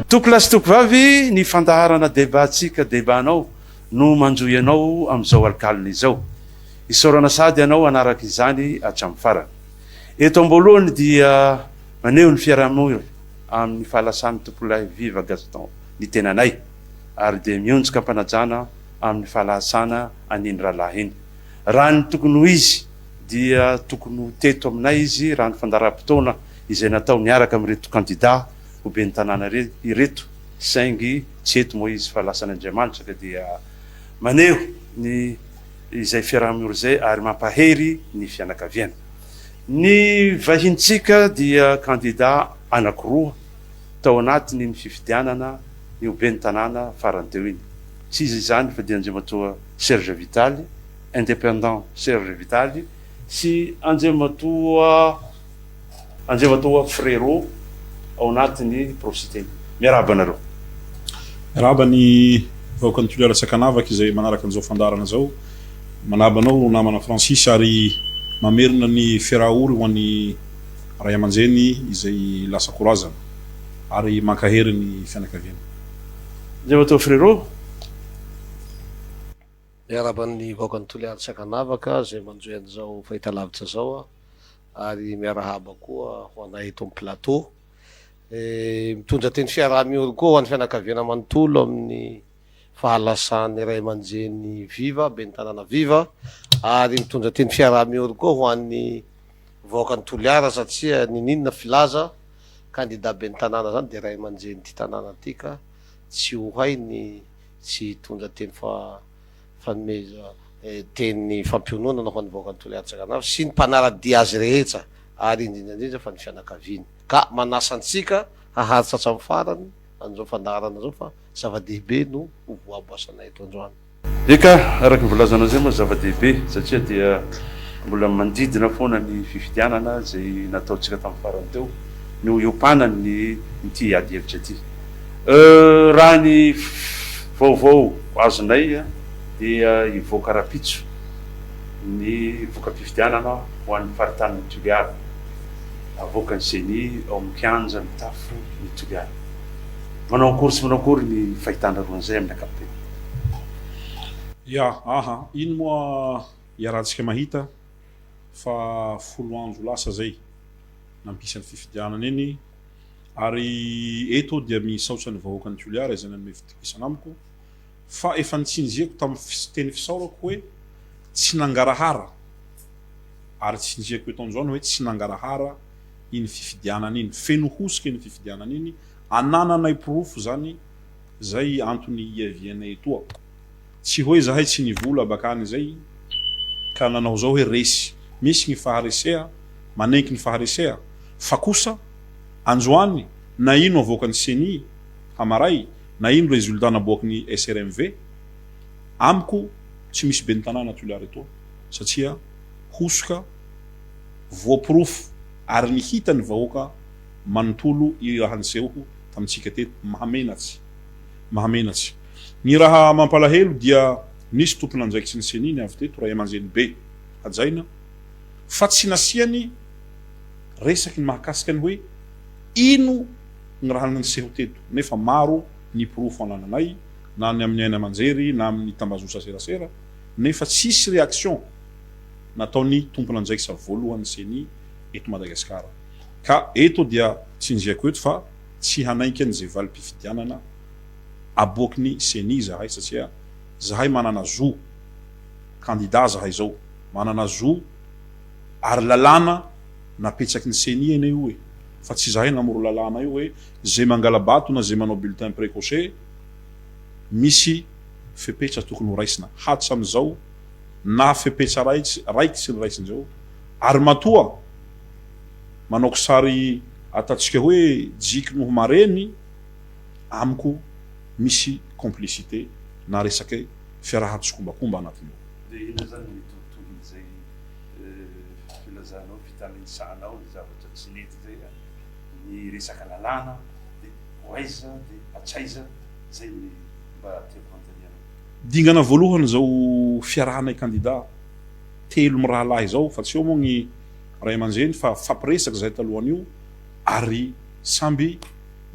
Tompolahy sy tompovavy, ny fandaharana Débat-tsika Débat-nao no manjohy anao amin'izao alkalina izao. Isaorana sahady ianao hanaraka izany hatramin'ny farany. Eto am-boalohany dia maneho ny fiaraha-mory amin'ny fahalasan'ny Tompolahy Viva Gaston ny tenanay ary dia mionjika am-panajana amin'ny fahalasana an'iny rahalahy iny. Raha ny tokony ho izy dia tokony ho teto aminay izy raha ny fandaharam-potoana izay natao niaraka amin'ireto kandida ho ben'ny tanàna ireto saingy tsy eto moa izy fa lasan'ny Andriamanitra ka dia maneho ny izay fiaraha-miory izay ary mampahery ny fianakaviana. Ny vahintsika dia kandida anakiroa tao anatin'iny fifidianana ny ho ben'ny tanàna farany teo iny. Tsy iza izany fa dia Andriamatoa Serge Vitaly, Indépendant Serge Vitaly, sy Andriamatoa Andriamatoa Frérot ao anatin'ny Pro-Siteny. Miarahaba anareo. Miarahaba ny vahoakan'i Toliara tsy ankanavaka izay manaraka an'izao fandaharana izao. Manahaba anao namana Francis ary mamerina ny fiaraha-ory ho an'ny ray aman-dreny izay lasa korazana ary mankahery ny fianakaviana. Andriamatoa Frérot. Miarahaba ny vahoakan'i Toliara tsy ankanavaka izay manjohy an'izao fahitalavitra izao aho ary miarahaba koa ho anay eto amin'ny plateau. Mitondra teny fiaraha-miory koa ho an'ny fianakaviana manontolo amin'ny fahalasan'ny ray aman-dreny Viva, ben'ny tanàna Viva, ary mitondra teny fiaraha-miory koa ho an'ny vahoakan'i Toliara satria niniana filaza kandida ben'ny tanàna izany dia ray aman-drenin'ity tanàna ity ka tsy ho hay ny tsy hitondra teny fanomeza teny fampiononana ho an'ny vahoakan'i Toliara Tsakanavy sy ny mpanara-dia azy rehetra ary indrindra indrindra fa ny fianakaviany. Ka manasa antsika haharitra hatramin'ny farany an'izao fandaharana izao fa zava-dehibe no ho voaboasana eto androany. Eka, araka ny voalazanao izay moa zava-dehibe satria dia mbola manodidina foana ny fifidianana izay nataontsika tamin'ny farany teo no iompanan'ny ity ady hevitra ity. Raha ny vaovao azonay dia hivoaka rahampitso ny voka-pifidianana ho an'ny faritanin'i Toliara. Avoakan'ny Ceni ao amin'ny kianja mitafo ny Toliara. Manao akory sy manao akory ny fahitanareo an'izay amin'ny ankapobeny? Ya, aha, iny moa iarahantsika mahita fa folo andro lasa zay nampisy ny fifidianana iny ary eto dia misaotra ny vahoakan'i Toliara izay nanome fitokisana amiko fa efa nitsinjiako tamin'ny teny fisaorako hoe tsy nangarahara ary tsinjiako eto androany hoe tsy nangarahara iny fifidianana iny, feno hosoka iny fifidianana iny, anananay porofo zany zay antony iavianay etoa, tsy hoe zahay tsy nivola bakany zay ka nanao zao hoe resy, misy ny faharesea, manenky ny faharesea, fa kosa androany na ino avoakan'ny ceni hamaray na ino resultat naboaky ny SRMV, amiko tsy misy ben'ny tanàna Toliara etoa satria hosoka voaporofo ary ny hitan'ny vahoaka manontolo i raha niseho tamintsika teto. Mahamenatsy. Mahamenatsy. Ny raha mampalahelo dia nisy tompon'andraikitry ny ceni ny avy teto, ray aman-dreny be hajaina, fa tsy nasiany resaky ny mahakasika ny hoe ino ny raha niseho teto nefa maro ny porofo anananay na ny amin'ny haino aman-jery na amin'ny tambazotra serasera nefa tsisy réaction nataon'ny tompon'andraikitra voalohan'ny ceni eto Madagasikara. Ka eto dia tsinjiako eto fa tsy hanaiky an'izay valim-pifidianana aboaky ny ceni izahay satria zahay manana zo, candidat zahay zao, manana zo ary lalàna napetsaky ny ceni anie io e, fa tsy zahay namoro lalàna io hoe zay mangala-bato na zay manao bulletin précoché misy fepetra tokony ho raisina hatramizao na fepetra raikitsy ny raisindreo ary matoa manao kisary ataontsika hoe jiky noho mareny amiko misy complicité na resaka fiarahan-tsikombakomba anatiny ao. Dia inona izany no mety ho tohin'izay filazanao, fitanisanao ny zavatra tsy nety izay, ny resaka lalàna dia ho aiza dia hatraiza, izay ny mba tiako hanontaniana. Dingana voalohany izao fiarahanay kandida telo mirahalahy izao fa tsy eo moa ny ray aman-dreny fa fampiresaka izahay talohan'io ary samby.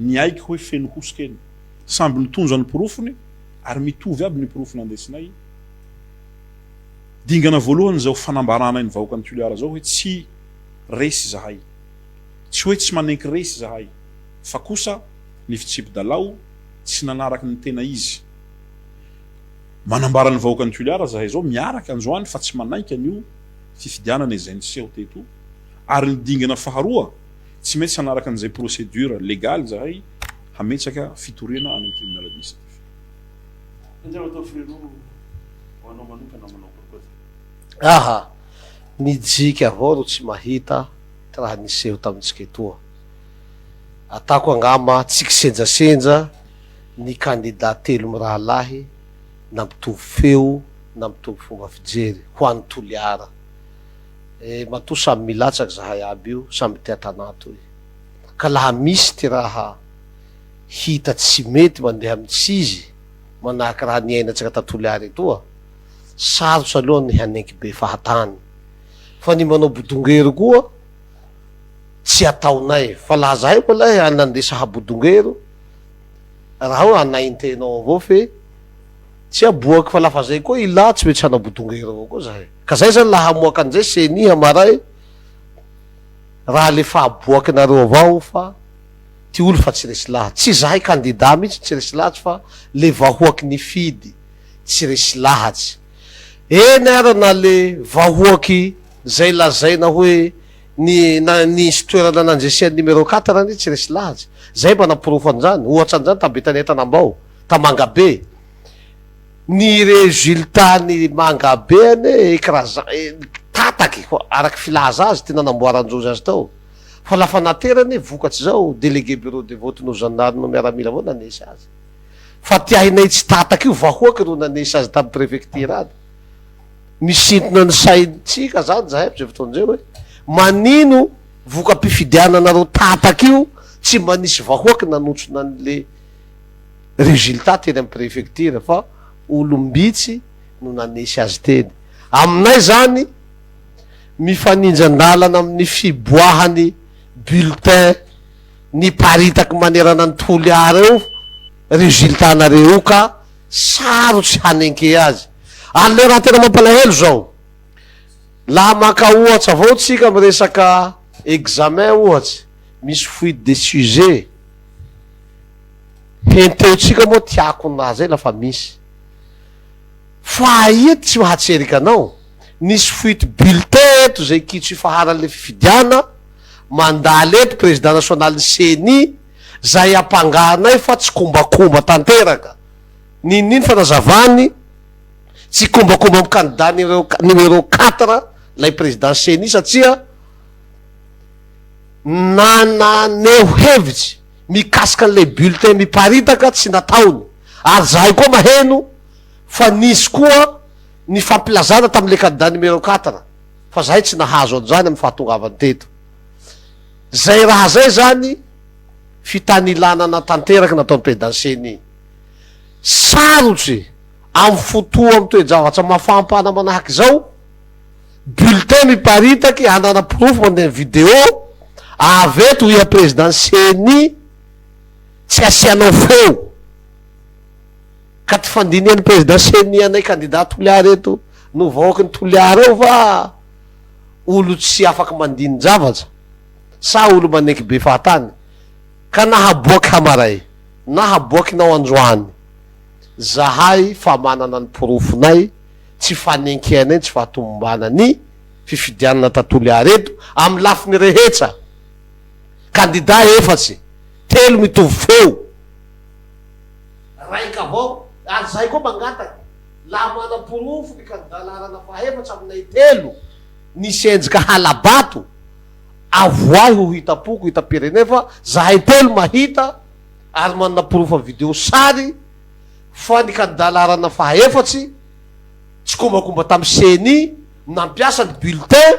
Niaiky hoe feno hosoka eny. Samby nitondra ny porofony ary mitovy aby ny porofo nandesinay. Dingana voalohany izao fanambaranay ny vahoakan'i Toliara izao hoe tsy resy izahay. Tsy hoe tsy manenky resy izahay fa kosa ny fitsipi-dalao tsy nanaraka ny tena izy. Manambara ny vahoakan'i Toliara izahay izao miaraka androany fa tsy manaiky an'io fifidianana izay niseho teto ary ny dingana faharoa tsy maintsy hanaraka an'izay procédure légale izahay hametraka fitoriana any amin'ny tribunal administratif. Andriamatoa Filoha, ho anao manokana manao akory? Aha, ny jika avao ro tsy mahita ty raha niseho tamintsika etoa. Atako angamba tsy kisenjasenja ny kandida telo mirahalahy na mitovy feo na mitovy fomba fijery ho an'i Toliara. Eh, matoa samy milatsaky zahay aby io, samby tia tanà toy. Ka laha misy ty raha hita tsy mety mandeha amy tsy izy, manahaky raha niainantsika ta Toliara etoa, sarotsy aloha ny hanenky be fahatany. Fa ny manao bodongery koa tsy ataonay. Fa laha zahay koa lahy nandeha saha bodongero, raha hoe anaintenao avao fe tsy aboaky fa lafa zay koa ilà tsy maintsy hanao bodongero avao koa zahay. Ka zay zany laha hamoaka an'izay ceni hamaray, raha le fa aboakinareo avao fa ty olo fa tsy resy lahatsy. Tsy zahay candidat mihitsy tsy resy lahatsy fa le vahoaky nifidy tsy resy lahatsy. Eny ara na le vahoaky zay lazaina hoe ny na nisy toerana nandresean'ny numéro quatre anie tsy resy lahatsy. Zay mba naporofo an'izany. Ohatra an'izany ta Betaneta Anambao, ta Mangabe. Ny résultat ny Mangabe anie écrasant, tataky araky filaza azy ty nanamboaran-drozy azy tao. Fa lafa natera anie vokatsy zao, délégué bureau de vote no zandary no miaramila avao nanesy azy. Fa ty ahinay tsy tataky io vahoaky ro nanesy azy tamy préfecture any. Misintona ny saintsika zany zahay amizay fotoana zay hoe manino voka-pifidianana ro tataky io tsy mba nisy vahoaky nanotsona anle résultat teny amy préfecture fa olom-bitsy no nanesy azy teny. Aminay zany mifaninjan-dalana amin'ny fiboahany bulletin niparitaky manerana ny Toliara eo résultat nareo io ka sarotsy hanenke azy. Ary le raha tena mampalahelo zao, laha maka ohatsy avao tsika miresaka examen ohatsy, misy fuite de sujet, henteo tsika moa tiako ny raha zay lafa misy. Fa aia tsy mahatserika anao, nisy fuite bulletin eto zay kitso ifaharan'le fifidiana, mandalo eto président national ny ceni zay ampangahanay fa tsikombakomba tanteraka, n'inon'ino fanazavany, tsikombakomba am candidat numéro quatre lay président ceni satria nananeho hevitsy mikasika an'ilay bulletin miparitaka tsy nataony ary zahay koa maheno fa nisy koa ny fampilazana tamin'ilay candidat numéro quatre fa zahay tsy nahazo an'izany amin'ny fahatongavany teto. Zay raha zay zany fitanilanana tanteraka nataon'ny président ceni. Sarotsy amin'ny fotoa amin'ny toe-javatra mafampana manahaky izao, bulletin miparitaky anana porofo mandeha vidéo, avy eto iha président ceni tsy asianao feo. Ka ty fandinihan'ny président ceni anay candidat Toliara eto no vahoaky ny Toliara ao va olo tsy afaky mandinin-javatra sa olo maneky be fahatany ka na haboaky hamaray na haboakinao androany zahay fa manana ny porofonay tsy fanenkeanay ny tsy fahatomombana ny fifidianana ta Toliara eto amin'ny lafiny rehetsa kandida efatsy telo mitovy feo Raika avao, ary zahay koa mangataky, laha mana-porofo ny kandida laharana fahaefatsy aminay telo nisy enjika hala-bato, avoahy ho hitam-poko, hitam-pirenena fa zahay telo mahita ary manana porofo amin'ny video sary fa ny kandida laharana fahaefatsy tsikombakomba tamin'ny ceni nampiasa ny bulletin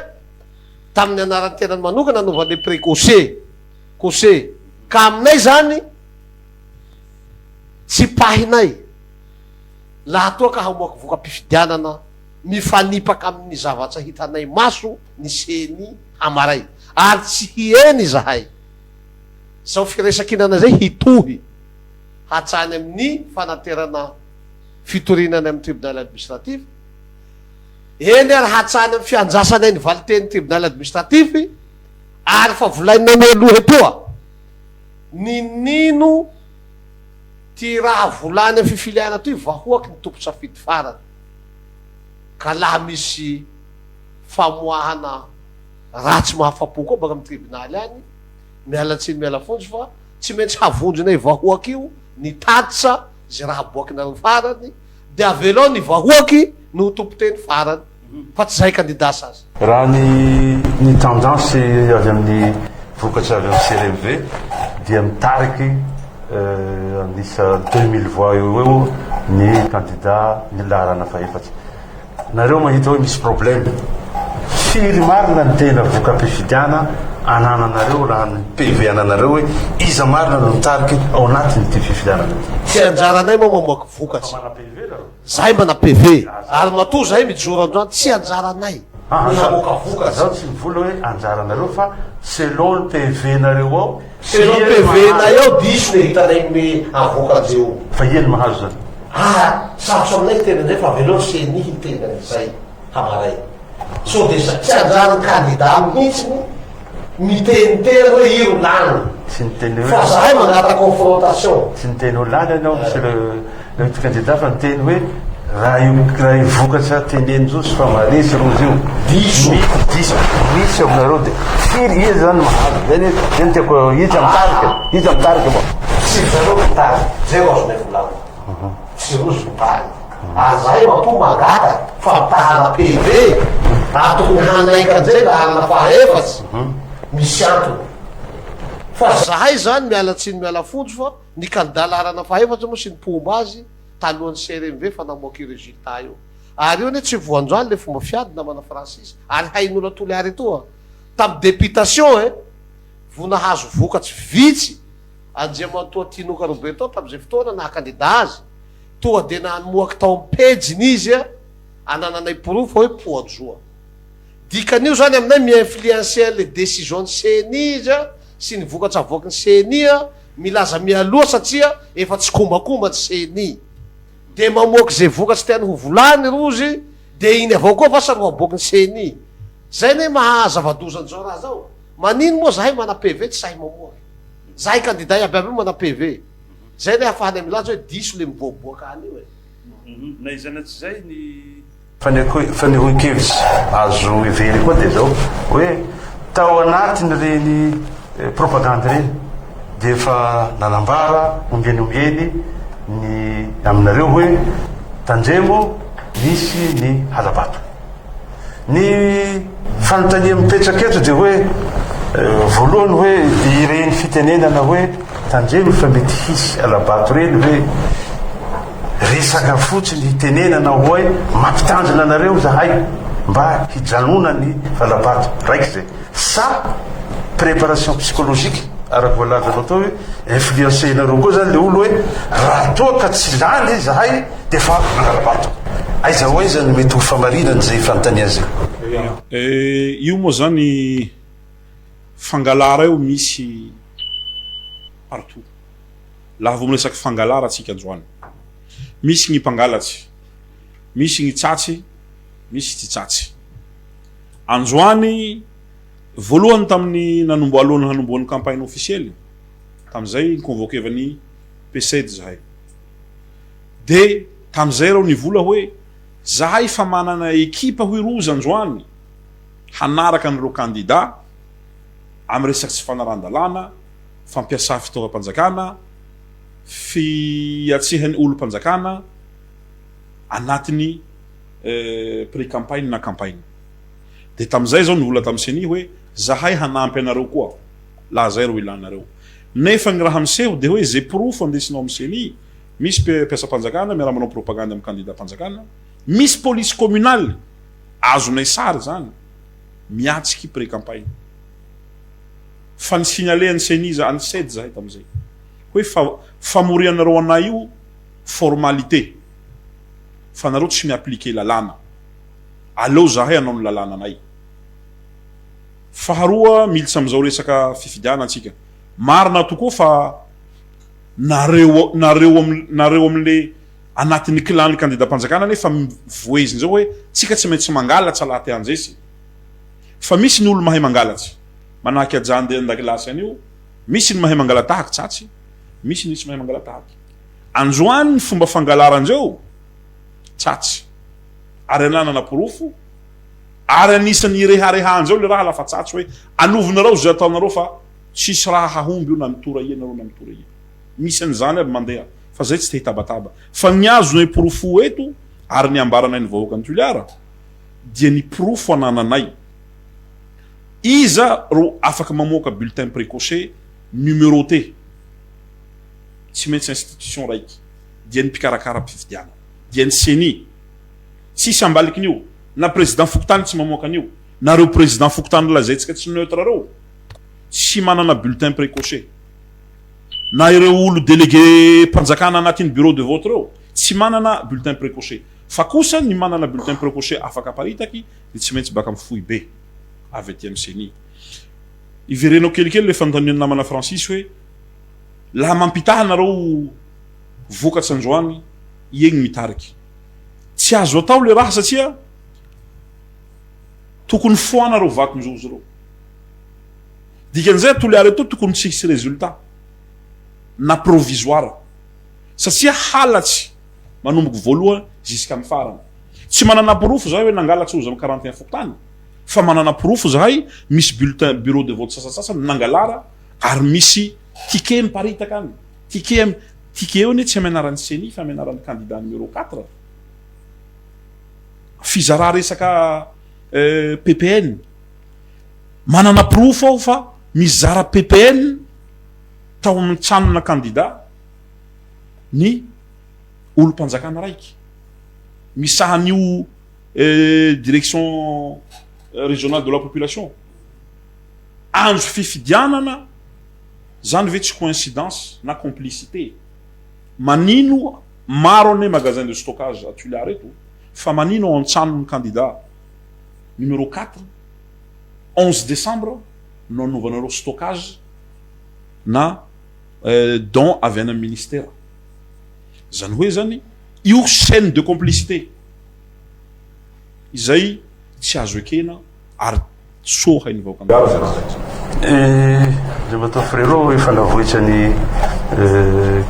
tamin'ny anaran'ny tenany manokana nanaovany précoce, cocher, ka aminay zany. Tsipahinay laha toa ka hamoaka voka-pifidianana mifanipaka amin'ny zavatra hitanay maso ny ceni hamaray ary tsy hihena izahay. Zao firaisankinana zay hitohy hatrany amin'ny fanaterana fitoriana any amin'ny tribunal administratif, eny ary hatrany amin'ny fiandrasanay ny valitenin'ny tribunal administratif, ary fa volaninay mialoha etoa ny nino ty raha volany amin'ny fifiliana ty vahoaky ny tompon-tsafidy farany, ka laha misy famoahana ratsy mahafapo koa baka amin'ny tribonaly any, miala tsiny miala fonjy fa tsy maintsy havonjinay vahoaky io ny tatitra ze raha aboakinareo farany de avelao ny vahoaky no ho tompoteny farany fa tsy zahay kandida sasy. Raha ny ny tendance avy amin'ny vokatra avy amin'ny CRMV dia mitariky an'isa 2000 voix eo ho eo ny kandida ny laharana fahefatra. Nareo mahita hoe misy problème. Firy marina ny tena voka-pifidiana anananareo raha ny PV ananareo hoe iza marina no mitarika ao anatin'ity fifidianana ity? Tsy anjaranay moa mamoaka vokatra. Fa mana PV nareo? Zahay mana PV. Ary matoa zahay mijoro androany tsy anjaranay ny hamoaka vokatra. Zaho tsy mivola hoe anjaranareo fa selon ny PV nareo ao. Selon ny PV nay ao diso le hitanay ny avoakan-dreo. Fa ia no mahazo zany? Ah! Sarotra aminay hiteny an'izay fa avelao ny ceni hiteny an'izay hamaray. Sao dia tsy anjaran'ny kandida mihitsy ny miteniteny hoe iro lany. Tsy niteny hoe. Fa zahay mangataka confrontation. Tsy niteny ho lany ianao monsieur le le candidat fa niteny hoe raha io raha io vokatra tenenin-drozy fa maresy rozy io. Diso. Misy diso. Misy aminareo dia firy iza zany mahazo. Zay ne zay no tiako iza mitarika iza mitarika moa. Tsy ry zareo mitarika. Zay ro azonay volanina. Tsy rozy mitarika. Ary zahay matoa mangataka fampitahana PV ary tokony hanaiky an'izay laharana faha efatsy. Misy antony. Fa zahay zany miala tsiny miala fonjo fa ny kandida laharana faha efatra moa sy ny mpomba azy talohan'ny CRMV fa namoaka io résultat io. Ary io anie tsy voanjoany le fomba fiady namana Francis ary hain'olo Toliara etoa tam députation eh vo nahazo vokatsy vitsy Andriamatoa Tinoka Roberto tamzay fotoana naha kandida azy toa de namoaky tao am pejiny izy anananay porofo fa hoe poajoa. Dikan'io zany aminay mi-influencer an'le décision ny ceni izy sy ny vokatra avoaky ny ceni milaza mialoha satria efa tsikombakomba ny ceni de mamoaky ze vokatry tiany ho volany rozy de iny avao koa vasa ro aboaky ny ceni zay anie maha zava-doza an'izao raha zao manino moa zahay mana PV tsy sahy mamoaky zahay candidat iaby aby io mana PV zay anie ahafahanay milaza hoe diso le mivoaboaka any io e. Na izay na tsy izay ny. Fanehoan-kevitra azo heverina koa dia izao hoe tao anatin'ireny propagandy ireny dia efa nanambara ombieny ombieny ny aminareo hoe tandremo misy ny hala-bato. Ny fanontania mipetraka eto dia hoe voalohany hoe ireny fitenenana hoe tandremo fa mety hisy hala-bato ireny hoe Resaka fotsiny hitenenana hoe mampitandrina anareo zahay mba hijanonany valabato raiky zay sa préparation psychologique araka voalazanao tao hoe influencer-nareo koa zany le olo hoe raha toa ka tsy lany zahay de fa mangala-bato. Aiza ho aiza no mety ho famarinan'izay fanontaniana zay? Io moa zany fangalara io misy partout. Laha vao miresaky fangalara tsika androany. Misy gny mpangalatsy, misy gny tsatsy, misy tsy tsatsy. Androany, voalohany tamin'ny nanombo alohan'ny hanombohan'ny campagne officielle, tamin'izay ni-convoquer-van'ny PCED zahay. De tamin'izay reo nivola hoe zahay fa manana ekipa hoy rozy androany hanaraka an'ireo candidat amin'ny resaky tsy fanarahan-dalàna, fampiasa fitaovam-panjakana, fiatsehan'ny olom-panjakana anatin'ny pré-campagne na campagne. Dia tamin'izay izao nivola tamin'ny ceni hoe zahay hanampy anareo koa laha zay ro ilanareo. Nefa ny raha miseho dia hoe ze porofo andesinao amin'ny ceni, misy mpiasam-panjakana miara-manao propagandy amin'ny kandidam-panjakana, misy police communale azonay sary izany miatsiky pré-campagne. Fa ni signaler an'i ceni za, an'i ced zahay tamin'izay hoe fa famorianareo anay io formalité fa nareo tsy mi-appliquer lalàna, aleo zahay hanao ny lalàna anay. Faharoa militsa amin'izao resaka fifidianana antsika. Marina tokoa fa nareo nareo am nareo amle anatin'ny clan-ny kandidam-panjakana anie fa vohezin-dreo hoe tsika tsy maintsy mangalatsa laha te handresy. Fa misy ny olo mahay mangalatsy. Manahaky ajà andeha an-dakilasy any io, misy ny mahay mangala-tahaky tsatsy, misy ny tsy mahay mangala-tahaky. Androany ny fomba fangalaran-dreo tsatsy. Ary ananana porofo, ary anisan'ny ireharehan-dreo le raha lafa tsatsy hoe anovinareo ze ataonareo fa tsisy raha hahomby io na mitora ia nareo na mitora ia. Misy an'izany aby mandeha fa zay tsy te hitabataba. Fa ny azonay porofo eto ary ny ambaranay ny vahoakan'i Toliara dia ny porofo anananay. Iza ro afaka mamoaka bulletin precoce numeroté? Tsy maintsy institution raiky dia ny mpikarakara fifidianana dia ny ceni. Tsisy ambalikin'io. Na président fokontany tsy mamoaka an'io. Na reo président fokontany lazaintsika tsy neutre reo tsy manana bulletin precoce. Na ireo olo délégué mpanjakana anatin'ny bureau de vote reo tsy manana bulletin precoce. Fa kosa ny manana bulletin precoce afaka aparitaky dia tsy maintsy baka amin'ny foibe avy aty amin'ny ceni. Iverenako kelikely le fanontanian'ny namana Francis hoe laha mampitaha nareo vokatsa androany iegny mitariky. Tsy azo atao le raha satria tokony foana reo vaton-jozy reo. Dikan'izay Toliara eto tokony tsy hisy résultat na provisoire satria halatsy manomboky voalohany jusqu'amin'ny farany. Tsy manana porofo zahay hoe nangalatsa ozy amin'ny 41 fokontany fa manana porofo zahay misy bulletin bureau de vote sasantsasany nangalara ary misy ticket miparitaka any. Ticket ticket eo anie tsy amin'ny anaran'ny ceni fa amin'ny anaran'ny candidat numéro 4. Fizara resaka PPN. Manana porofo aho fa mizara PPN tao amin'ny tranona candidat ny olom-panjakana raiky misaha an'io direction régionale de la population. Andro fifidianana zany ve tsy coïncidence na complicité? Manino maro anie magasin de stockage à Tuléar eto fa manino ao an-tranon'ny candidat numéro 4 11 décembre no anaovanareo stockage na don avy any amin'ny ministera. Zany hoe zany io chaine de complicité izay tsy azo ekena ary soa hain'ny vahoaka malagasy. Andriamatoa Frérot, efa navoitra ny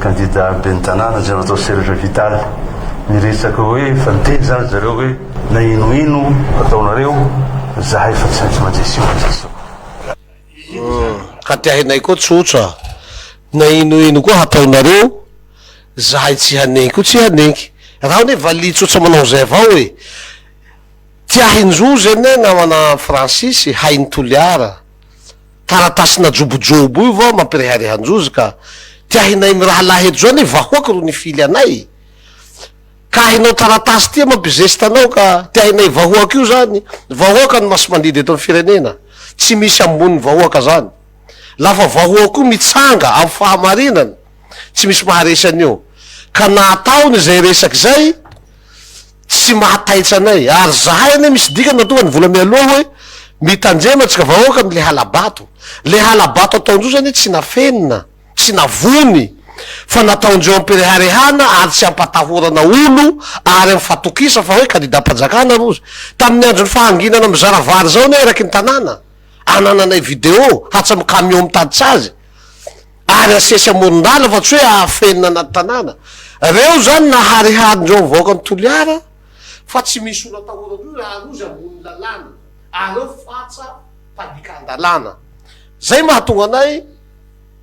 kandida ben'ny tanàna Andriamatoa Serge Vital niresaka hoe efa niteny zany zareo hoe na ino ino ataonareo zahay fa tsy maintsy mandresy io mandresy io. Ka tiahinay koa tsotra, na ino ino koa hataonareo, zahay tsy hanenky koa tsy hanenky. Raho anie valiha tsotsa manao zay avao e. Tiahin-jozy anie namana Francis hain'i Toliara. Taratasy najobojobo io vao mampireharehan-jozy ka. Tiahinay mirahalahy eto zao anie vahoaka ro nifily anay. Ka hainao taratasy ty mampizesta anao ka tiahinay vahoaka io zany, vahoaka no masimandidy eto am firenena, tsy misy amboniny vahoaka zany, lafa vahoaka io mitsanga am fahamarinana tsy misy maharesy an'io, ka na ataony izay resaky zay tsy mahataitsa anay, ary zahay anie misy dikany na tonga ny vola mialoha hoe mitandrema tsika vahoaka am le halabato, le halabato ataondrozy anie tsy nafenina. tsy navony fa nataondreo am-pireharehana ary tsy ampatahorana olo ary am fatokisa fa hoe kandidam-panjakana rozy. Tamin'ny andron'ny fahanginana mizara vary zao anie eraky ny tanàna, anananay video hatsam camion mitatitra azy ary asesy amoron-dala fa tsy hoe ahafenina anaty tanàna. Reo zany nahariharindreo am vahoakan'i Toliara fa tsy misy olo atahorandreo ary rozy ambonin'ny lalàna ary reo fatsa mpandikan-dalàna. Zay mahatonga anay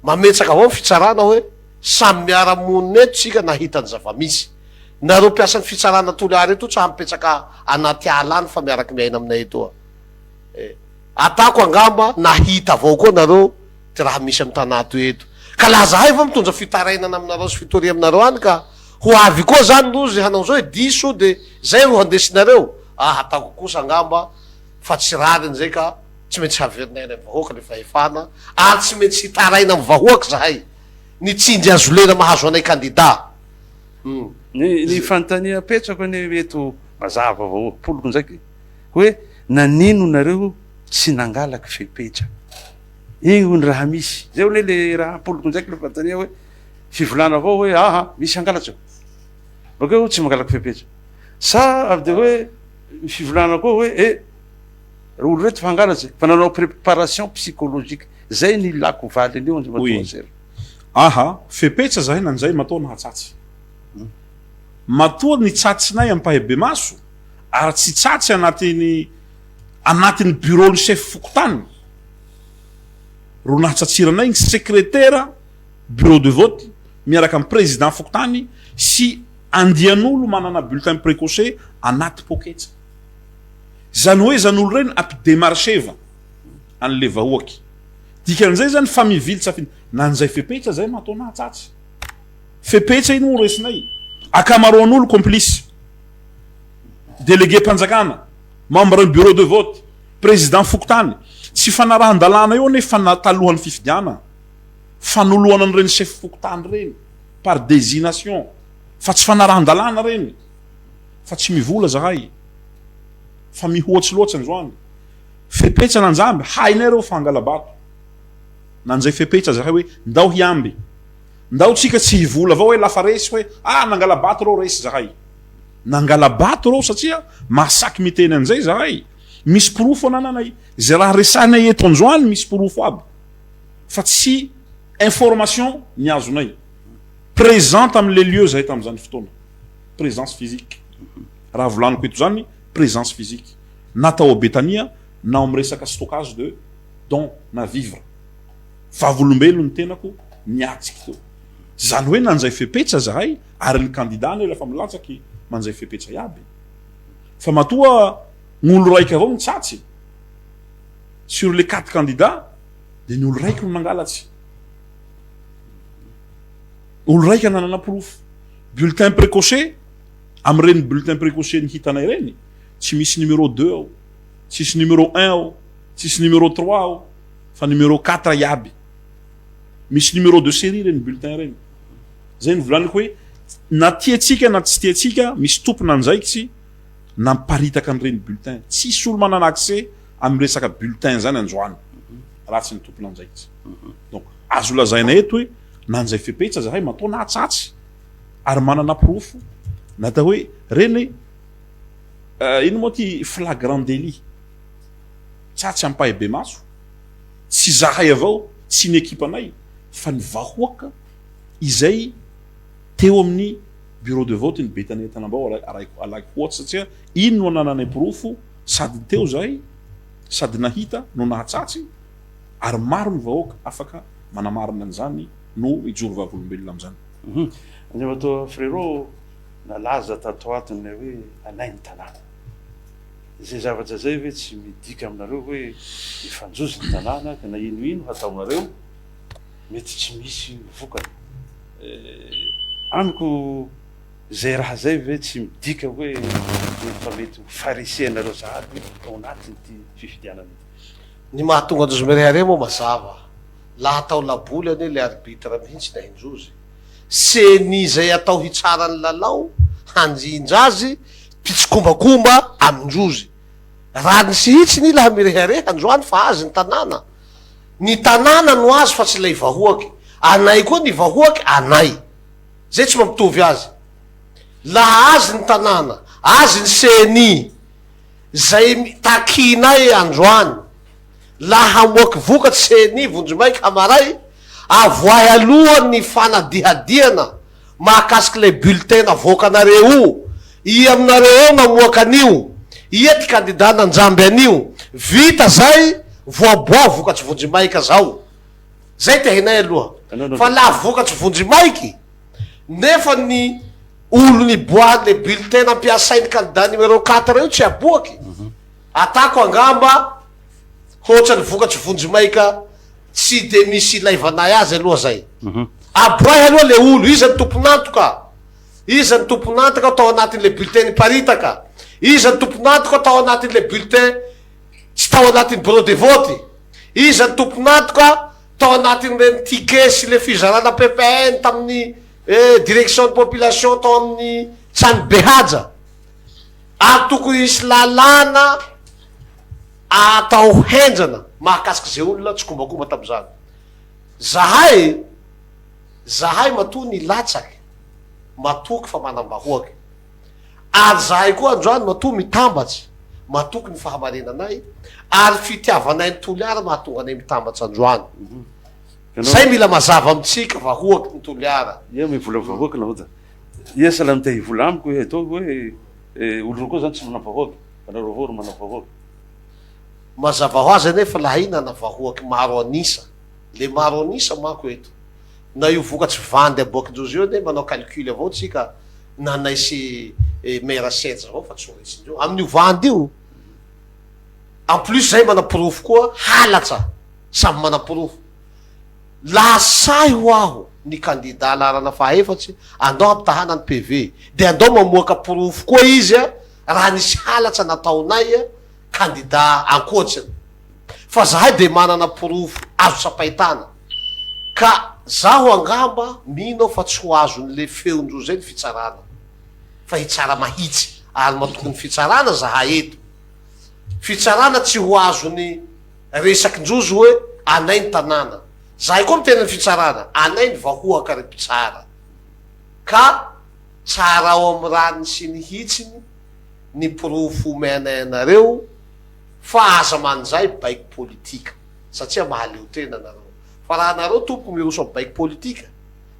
Mametsaka avao ny fitsarana hoe samy miara monina eto tsika nahita ny zavamisy. Nareo mpiasan'ny fitsarana Toliara eto tsa mipetsaka anaty ala any fa miaraky miaina aminay etoa. Eh. Atako angamba nahita avao koa nareo ty raha misy am tanà toy eto. Ka laha zahay vao mitondra fitarainana aminareo sy fitoria aminareo any ka ho avy koa zany rozy hanao zao hoe diso de zay ro handesinareo. Ah atako kosa angamba fa tsy rariny zay ka. Tsy maintsy haverinay any amin'ny vahoaka ny fahefana ary tsy maintsy hitaraina amin'ny vahoaka izahay ny tsindry azo lena mahazo anay kandida. Ny ny fanontania apetrako anie eto mazava vao poloko ndraiky hoe nanino nareo tsy nangalaky fepetra? Igny hoy ny raha misy. Zay anie le raha ampoliko ndraiky le fanontania hoe fivolana avao hoe aha misy hangalatra. Bakeo tsy mangalaky fepetra. Sa avy de hoe fivolana koa hoe eh ry olo reto fa hangalatse fa nanao préparation psychologique. Zay ny ilako valiny io Andriamatoa Oui. Azera. Aha, fepetra zahay nanjay matoa nahatsatsy. Matoa ny tsatsinay ampahibemaso ary tsy tsatsy anatin'ny anatin'ny bureau-n'ny chef fokontany ro nahatsatsiranay ny sekretera bureau de vote miaraka amin'ny président fokontany sy andian'olo manana bulletin précoché anaty poketra. Zany hoe zany olo reny ampidemarcheva an'le vahoaky. Dikan'izay zany fa mivily tsafiny. Nanjay fepetra zay matoa nahatsatsy. Fepetra ino moa raisinay? Akamaroan'olo complice. Délégué-mpanjakana, membre ny bureau de vote, président fokontany. Tsy fanarahan-dalàna io anie fa na talohan'ny fifidianana. Fanoloana an'ireny chef fokontany ireny par désignation fa tsy fanarahan-dalàna ireny. Fa tsy mivola zahay. Fa mihoatsy loatsa androany. Fepetra nanjamby, hainay reo fa hangala-bato. Nanjay fepetra zahay hoe ndao hiamby. Ndao tsika tsy hivola avao hoe lafa resy hoe ah nangala-bato reo resy zahay. Nangala-bato reo satria mahasaky miteny an'izay zahay. Misy porofo anananay. Izay raha resahinay eto androany misy porofo aby. Fa tsy information ny azonay. Présent tamin'le lieu zahay tamin'izany fotoana. Présence physique. Raha volaniko eto zany présence physique. Na tao Betania na ao amin'ny resaka stockage de dons na vivre. Vavolombelon ny tenako niatriky teo. Zany hoe nanjay fepetra zahay ary ny candidat anie refa milatsaky manjay fepetra iaby. Fa matoa gn'olo raiky avao mitsatsy sur les quatre candidats de ny olo raiky no nangalatsy. Olo raiky ananana porofo. Bulletin précoché, amin'ireny bulletin précoché ny hitanay ireny, tsy misy numéro deux ao, tsisy numéro un ao, tsisy numéro trois ao. Fa numéro quatre iaby. Misy numéro de série ireny bulletin ireny. Zay no volaniko hoe na tiantsika na tsy tiantsika misy tompon'andraikitsy namparitaka an'ireny bulletin. Tsisy olo manana accès amin'ny resaka bulletin zany androany raha tsy ny tompon'andraikitsy. Donc azo lazaina eto hoe nanjay fepetra zahay matoa nahatsatsy ary manana porofo natao hoe reny ino moa ty flagrant délit. Tsatsy ampahibemaso, tsy zahay avao, tsy ny ekipanay fa ny vahoaka izay teo amin'ny bureau de vote ny Betania Tanambao alaiko alaiko ohatry satria iny no anananay porofo sady teo zahay sady nahita no nahatsatsy ary maro ny vahoaka afaka manamarina an'izany no mijoro vavolombelona amin'izany. Andriamatoa Frérot, nalaza tato ho ato ny hoe anay ny tanàna. Izay zavatra izay ve tsy midika aminareo hoe mifanjozy ny tanàna ka na ino ino hataonareo mety tsy misy vokany? Amiko izay raha izay ve tsy midika hoe efa mety ho faharesenareo sahady ao anatin'ity fifidianana ity? Ny mahatonga an-drozy mirehareha moa mazava, laha atao laboly anie le arbitre mihitsy ny ahin-drozy. Ceni izay atao hitsara ny lalao, hanjinja azy, mpitsikombakomba amin-drozy. Rariny sy hitsiny i laha mirehareha androany fa azy ny tanàna. Ny tanàna no azy fa tsy ilay vahoaky. Anay koa ny vahoaky anay. Zay tsy mampitovy azy. Laha azy ny tanàna, azy ny ceni, zay takinay androany. Laha hamoaky vokatry ceni vonjimaika hamaray, avoahy aloha ny fanadihadihana mahakasiky ilay bulletin navoakanareo io, ia aminareo ao namoaka an'io, ia ty candidat nanjamby an'io, vita zay voaboaho vokatry vonjimaika zao, zay ty hainay aloha, fa laha vokatry vonjimaiky nefa ny olo niboahan'le bulletin nampiasain'ny candidat numéro quatre io tsy aboaky, Atako angamba hoatran'ny vokatry vonjimaika tsy de misy ilaivanay azy aloha zay. Aboahy aloha le olo, iza ny tompon'antoka? Iza ny tompon'antoka tao anatin'le bulletin niparitaka? Iza ny tompon'antoka tao anatin'le bulletin tsy tao anatin'ny bureau de vote? Iza ny tompon'antoka tao anatin'ireny ticket sy le fizarana ppn tamin'ny direction de population tao amin'ny Tsany Behaja? Ary tokony hisy lalàna atao henjana. Mahakasika izay olona tsikombakomba tamin'izany. Zahay, zahay matoa nilatsaky, matoky fa manam-bahoaka. Ary zahay koa androany matoa mitambatsy, matoky ny fahamarinanay, ary fitiavanay ny Toliara mahatonga anay mitambatsy androany. Zay mila mazava amintsika vahoaky ny Toliara. Ia mivola vahoaka nahoda. Ia sahala ny te hivola amiko hoe ataovy hoe olo reo koa zany tsy manao vahoaka fa nareo avao ro manao vahoaka. Mazava ho azy anefa lahy nana vahoaky maro an'isa, le maro an'isa manko eto na io vokatsy vandy aboakin-drozy io anie manao calcul avao tsika nanay sy maire Serge avao fa tsy ho resindreo amin'io vandy io, en plus zay manaporofo koa halatsa samy manaporofo. Laha sahy ho aho ny kandida laharana fahaefatsy, andao hampitahana ny PV, dia andao mamoaka porofo koa izy raha nisy halatsa nataonay kandida ankoatsiny. Fa zahay dia manana porofo azo tsapain-tana. Ka zaho angamba mino aho fa tsy ho azon'le feon-droa zay ny fitsarana. Fa hitsara mahitsy ary matoky ny fitsarana zahay eto. Fitsarana tsy ho azon'ny. Resak'ndrozy hoe anay ny tanàna. Zahay koa miteny ny fitsarana, anay ny vahoaka ry mpitsara. Ka tsarao amin'ny rariny sy ny hitsiny ny porofo omenay anareo fa aza manjay baiko politika satria mahaleo tena nareo. Fa raha nareo tompoko miroso amin'ny baiko politika,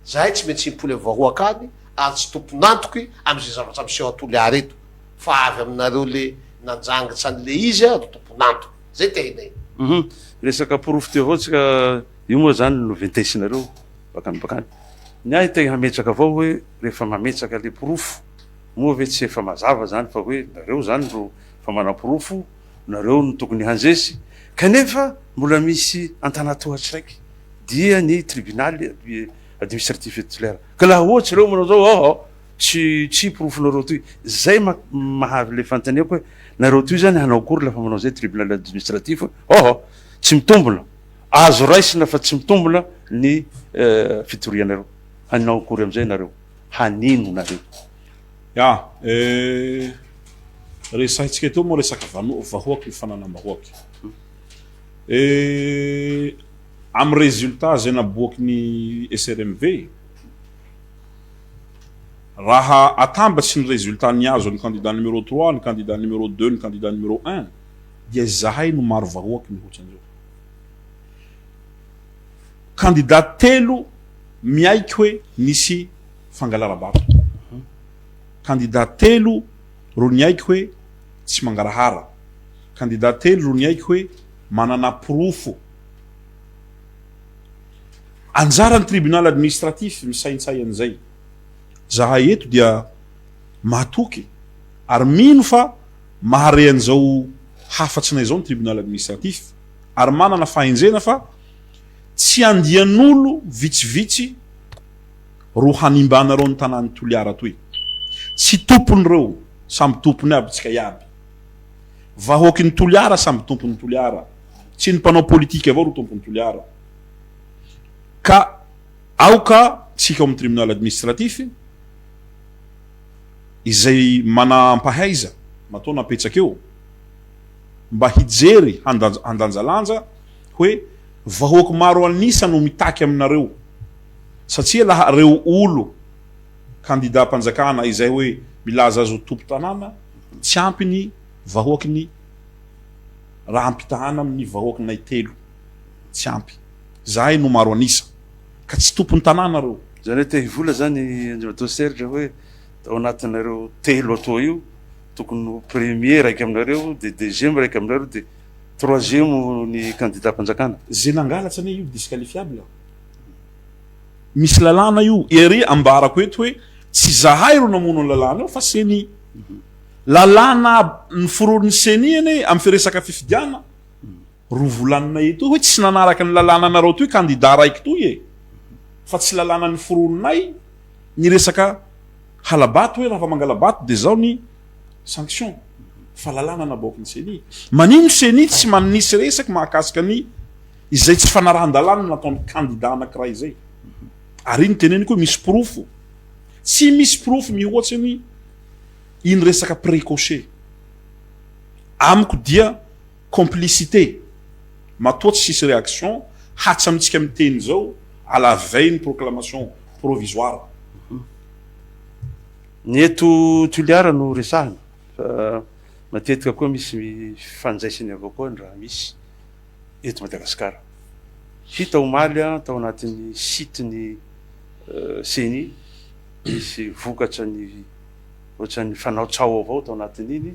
zahay tsy maintsy himpoly amin'ny vahoaka any ary tsy tompon'antoky amin'izay zavatra miseho a Toliara eto fa avy aminareo le nanjangitsa an'le izy no tompon'antoka. Zay tehinay. Hum resaka porofo teo avao tsika io moa zany no ventesinareo bakany bakany. Ny ahy te hametraka avao hoe rehefa mametraka le porofo moa ve tsy efa mazava zany fa hoe nareo zany ro fa manaporofo nareo no tokony hanjesy kanefa mbola misy antanatohatry raiky dia ny tribunaly administratif eto Toliara ka laha ohatsy reo manao zao aa Tsy tsy porofonareo toy zay mahavy le fanontaniako hoe nareo toy zany hanao akory lafa manao zay tribunal administratif oh tsy mitombona azo raisina fa tsy mitombona ny fitorianareo hanao akory amizay nareo hanino nareo. Ya eh resahintsika teo moa resaka vahoaka io fananam-bahoaka eh amin'ny résultat zay naboaky ny SRMV Raha atambatsy ny résultat niazo ny candidat numéro trois, ny candidat numéro deux, ny candidat numéro un dia izahay no maro vahoaky mihoatra an'ireo. Candidat telo miaiky hoe nisy fangalara-bato. Candidat telo ro niaiky hoe tsy mangarahara. Candidat telo ro niaiky hoe manana porofo. Anjaran'ny tribunal administratif misaintsay an'izay. Zahay eto dia matoky ary mino fa mahare an'izao hafatsinay izao ny tribunal administratif ary manana fahendrena fa tsy andian'olo vitsivitsy ro hanimbanareo ny tanàn'i Toliara toy. Tsy tompony reo, samby tompony aby tsika iaby. Vahoakin'i Toliara samby tompon'i Toliara. Tsy ny mpanao politika avao ro tompon'i Toliara. Ka aoka tsika ao amin'ny tribunal administratif izay manampahaiza matoa napetsaka eo mba hijery handanjalanja hoe vahoaky maro an'isa no mitaky aminareo satria laha reo olo candidat mpanjakana izay hoe milaza azy ho tompon-tanàna tsy ampy ny vahoaky ny raha ampitahana amin'ny vahoakinay telo tsy ampy. Zahay no maro an'isa. Ka tsy tompon'ny tanàna reo. Zany hoe te hivola zany Andriamatoa Serge hoe ao anatinareo telo atoa io tokony ho premier raika aminareo de deuxième raika aminareo de troisième ny candidat mpanjakana. Ze nangalatra anie io disqualifiable. Misy lalàna io. Ery ambarako eto hoe tsy zahay ro namono ny lalàna io fa ceni. Lalàna noforonin'ny ceni anie amin'ny firesaka fifidianana. Ro volanina etoy hoe tsy nanaraka ny lalàna nareo toy candidat raiky toy e! Fa tsy lalàna noforoninay ny resaka halabato hoe raha mangalabato de zao ny sanction fa lalàna naboaky ny ceni. Manino ceni tsy manisy resaky mahakasika ny izay tsy fanarahan-dalàna nataon'ny candidat anakiray izay? Ary iny teneniko hoe misy porofo. Tsy misy porofo mihoatsy ny iny resaka précoché. Amiko dia complicité. Matoa tsisy réaction hatsamintsika miteny izao à la veille ny proclamation provisoire. Ny eto Toliara no resahina fa matetika koa misy fifandraisany avao koa ny raha misy eto Madagasikara. Hita omaly tao anatin'ny site ny ceni nisy vokatra ny ohatran'ny fanao tsaho avao tao anatin'iny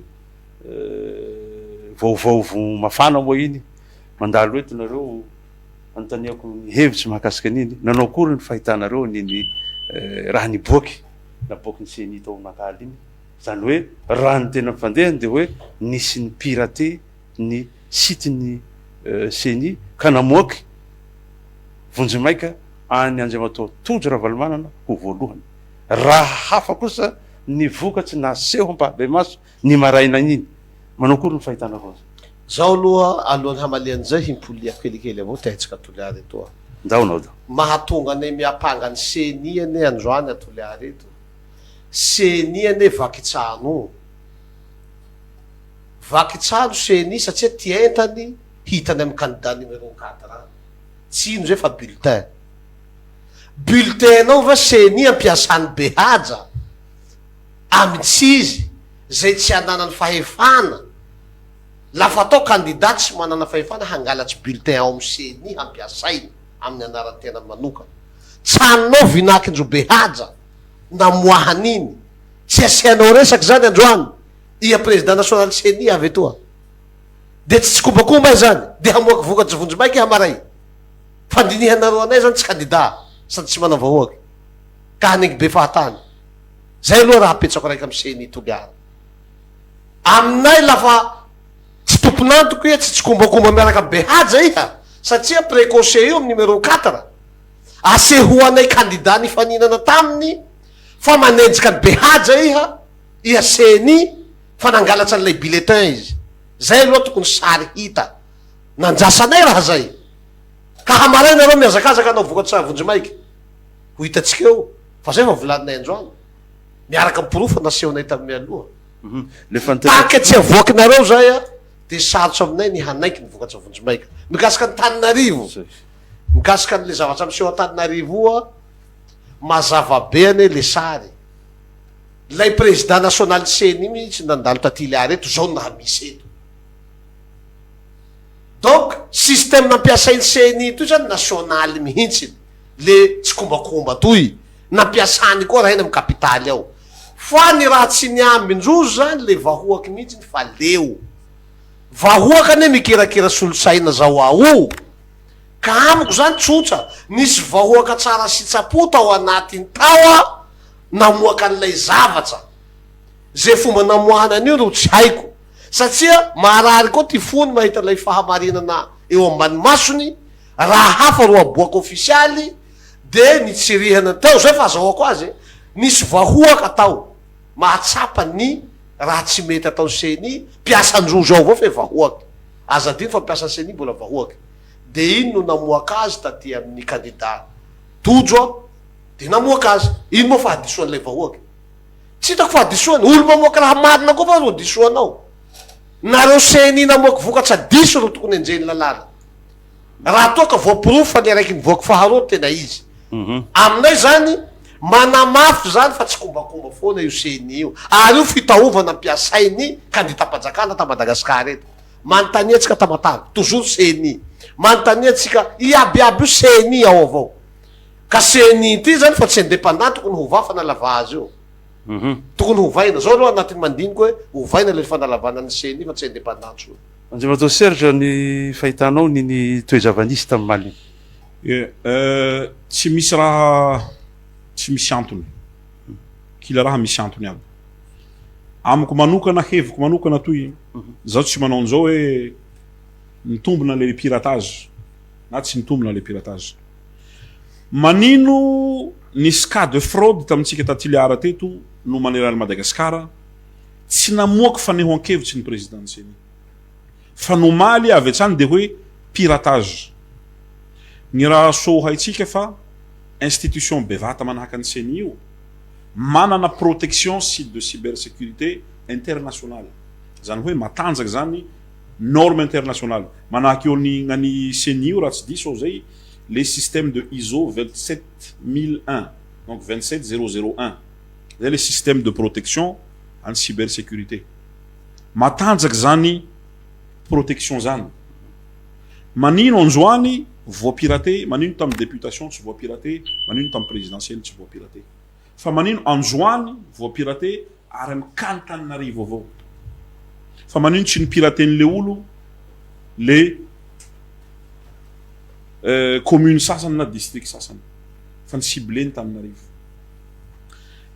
vaovao vo mafana moa iny mandalo eto nareo anontaniako ny hevitry mahakasika an'iny nanao akory ny fahitanareo an'iny raha niboaky naboaky ny ceni tao Makaly iny zany hoe raha ny tena fandehany de hoe nisy ny pirate ny site ny ceni ka namoaky vonjimaika an'i Andriamatoa Tojo Ravalomanana ho voalohany raha hafa kosa ny vokatry naseho ampahibemaso ny maraina iny. Manao akory ny fahitanareo azy? Zaho aloha alohan'ny hamalian'izay himpoliako kelikely avao te haitsika Toliara eto aho. Ndao nao da. Mahatonga anay miampanga ny ceni anie androany a Toliara eto. Ceni anie vaky trano. Vaky trano ceni satria ty entany hitany amin'ny candidat numéro quatre any. Tsy ino zay fa bulletin. Bulletin nao va ceni ampiasan'i Behaja amintsy izy zay tsy ananany fahefana lafa atao candidat tsy manana fahefana hangalatsy bulletin ao amin'ny ceni hampiasainy amin'ny anaran'ny tenany manokana. Tsanonao vinakindro Behaja namoahany iny. Tsy asianao resaky zany androany ia président national ceni avy etoa. Dia tsy tsikombakomba izany dia hamoaky vokatry vonjimaika hamaray. Fandinihanareo anay zany tsy candidat sady tsy manao vahoaka ka hanengy be fahatany. Zay aloha raha apetsako raika am ceni Toliara. Aminay lafa tsy tompon'antoko iha tsy tsikombakomba miaraka am Behaja iha satria precoce io am numéro quatre. Asehoanay candidat nifaninana taminy fa manenjika an'i Behaja iha, iha ceni fa nangalatra an'ilay bulletin izy. Zay aloha tokony sary hita. Nandrasanay raha zay. Ka hamaray nareo mihazakazaka hanao vokatra vonjimaika. Ho hitantsika eo fa zay fa volaninay androany. Miaraka am porofo nasehonay tamin'ny mialoha. Le fanontaniana. Tant que tsy avoakinareo zay a de sarotra aminay ny hanaiky ny vokatra vonjimaika. Mikasika an'Antananarivo, mikasika an'le zavatra miseho Antananarivo io a, mazava be anie le sary. Lay président national ceni mihitsy nandalo taty Toliara eto, zao no raha misy eto. Donc système nampiasain'ny ceni toy zany nasionaly mihintsiny le tsikombakomba toy nampiasany koa raha eny am kapitaly ao fa ny raha tsy niambindrozy zany le vahoaky mihintsiny fa leo vahoaka anie mikirakira solosaina zao aoo ka amiko zany tsotsa nisy vahoaka tsara sitsapo tao anatiny tao a namoaka an'ilay zavatsa ze fomba namoahana an'io ro tsy haiko Satria marary koa ty fony mahita ilay fahamarinana eo ambany masony, raha hafa ro aboaka ofisialy de nitsirihana teo, zay fahazahoako azy e, nisy vahoaka tao mahatsapa ny raha tsy mety ataon'ny ceni, mpiasan-drozy ao avao fe vahoaka, aza adino fa mpiasan'ny ceni mbola vahoaka, de iny no namoaka azy taty amin'ny kandida Tojo a, de namoaka azy, ino moa fahadisoan'ilay vahoaka? Tsy hitako fahadisoana. Olo mamoaka raha marina koa va ro disoanao? Nareo ceni namoaka vokatra diso ro tokony enjehin'ny lalàna. Raha toa ka voaporofo fa ny araiky nivoaka faharoa no tena izy. Aminay zany manamafy zany fa tsikombakomba foana io ceni io. Ary io fitaovana ampiasain'ny kandidam-panjakana ta Madagascar eto. Manontania antsika Tamatave, toujours ceni. Manontania antsika iaby iaby io ceni ao avao. Ka ceni ity zany fa tsy indépendant tokony hova fanalava azy io. Tokony hovaina. Zao aloha anatin'ny mandiniko hoe ovaina le fanalavana ny ceni fa tsy indépendant tsony. Andriamatoa Serge, ny fahitanao ny ny toe-java-nisy tamin'ny Mali? Ie, tsy misy raha tsy misy antony. Kila raha misy antony aby. Amiko manokana, heviko manokana toy, zaho tsy manao an'izao hoe mitombina le piratage na tsy mitombina le piratage. Manino nisy cas de fraude tamintsika ta Toliara teto no manerana an'i Madagasikara tsy namoaka fanehoan-kevitry ny président ny ceni fa ny omaly avy hatrany dia hoe piratage. Ny raha soa ho haintsika fa institution bevata manahaka ny ceni io manana protection sy de cybersécurité internationale zany hoe matanjaka zany. Norme internationale. Manahaka eo ny gnan'i Ceni io raha tsy diso aho zay, le système de iso 27001, donc 27001. Zay le système de protection an'ny cybersécurité. Matanjaka zany protection zany. Manino androany voa pirater, manino tamin'ny députation tsy voa pirater, manino tamin'ny présidentielle tsy voa pirater. Fa manino androany voa pirater ary am cas Antananarivo avao. Fa manino tsy ni-pirater-n'le olo le commune sasany na district sasany fa ni-cibler ny Tananarivo.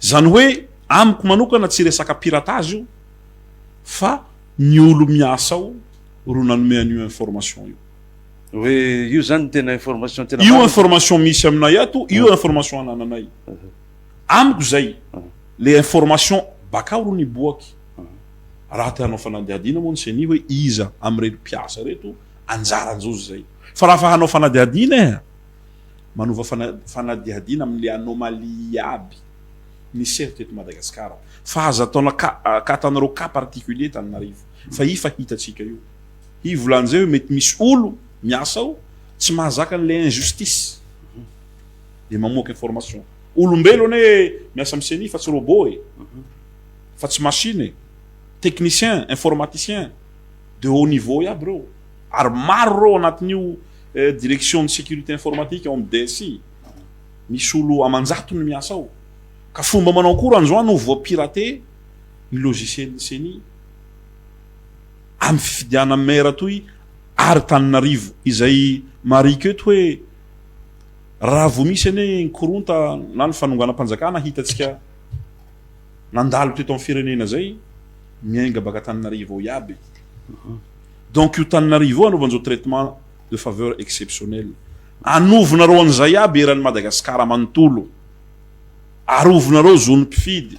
Zany hoe amiko manokana tsy resaka piratage io fa ny olo miasa ao ro nanome an'io information io. Hoe io zany no tena information tena Io information misy aminay ato, io information anananay. Amiko zay, le information bakao ro niboaky. Raha te hanao fanadihadiana moa ny ceni hoe iza amin'ireto mpiasa ireto, anjaran-jozy zay. Fa raha fa hanao fanadihadiana eh, manova fanadihadiana amin'le anomalie iaby niseho teto Madagasikara. Fa aza ataona cas, ka ataonareo cas particulier Tananarivo. Fa i fa hitantsika io. Hi volan'izay hoe mety misy olo miasa ao tsy mahazaka an'le injustice. Dia mamoaka information. Olombelo anie miasa amin'ny ceni fa tsy robot e. Fa tsy machine e. Technicien, informaticien de haut niveau iaby reo. Ary maro reo anatin'io direction ny sécurité informatique ao amin'ny DSI. Misy olo aman-jatony miasa ao. Ka fomba manao akory androany ho voa-pirater ny logiciel ny ceni amin'ny fifidianana maire toy ary Tananarivo izay marihiko eto hoe raha vao misy anie ny koronta na ny fanonganam-panjakana hitantsika nandalo teto amin'ny firenena zay miainga baka Tananarivo ao iaby. Donc io Tananarivo io anaovan'izao traitement de faveur exceptionnel. Anovinareo an'izay iaby eran'i Madagasikara manontolo. Arovinareo zon'ny mpifidy,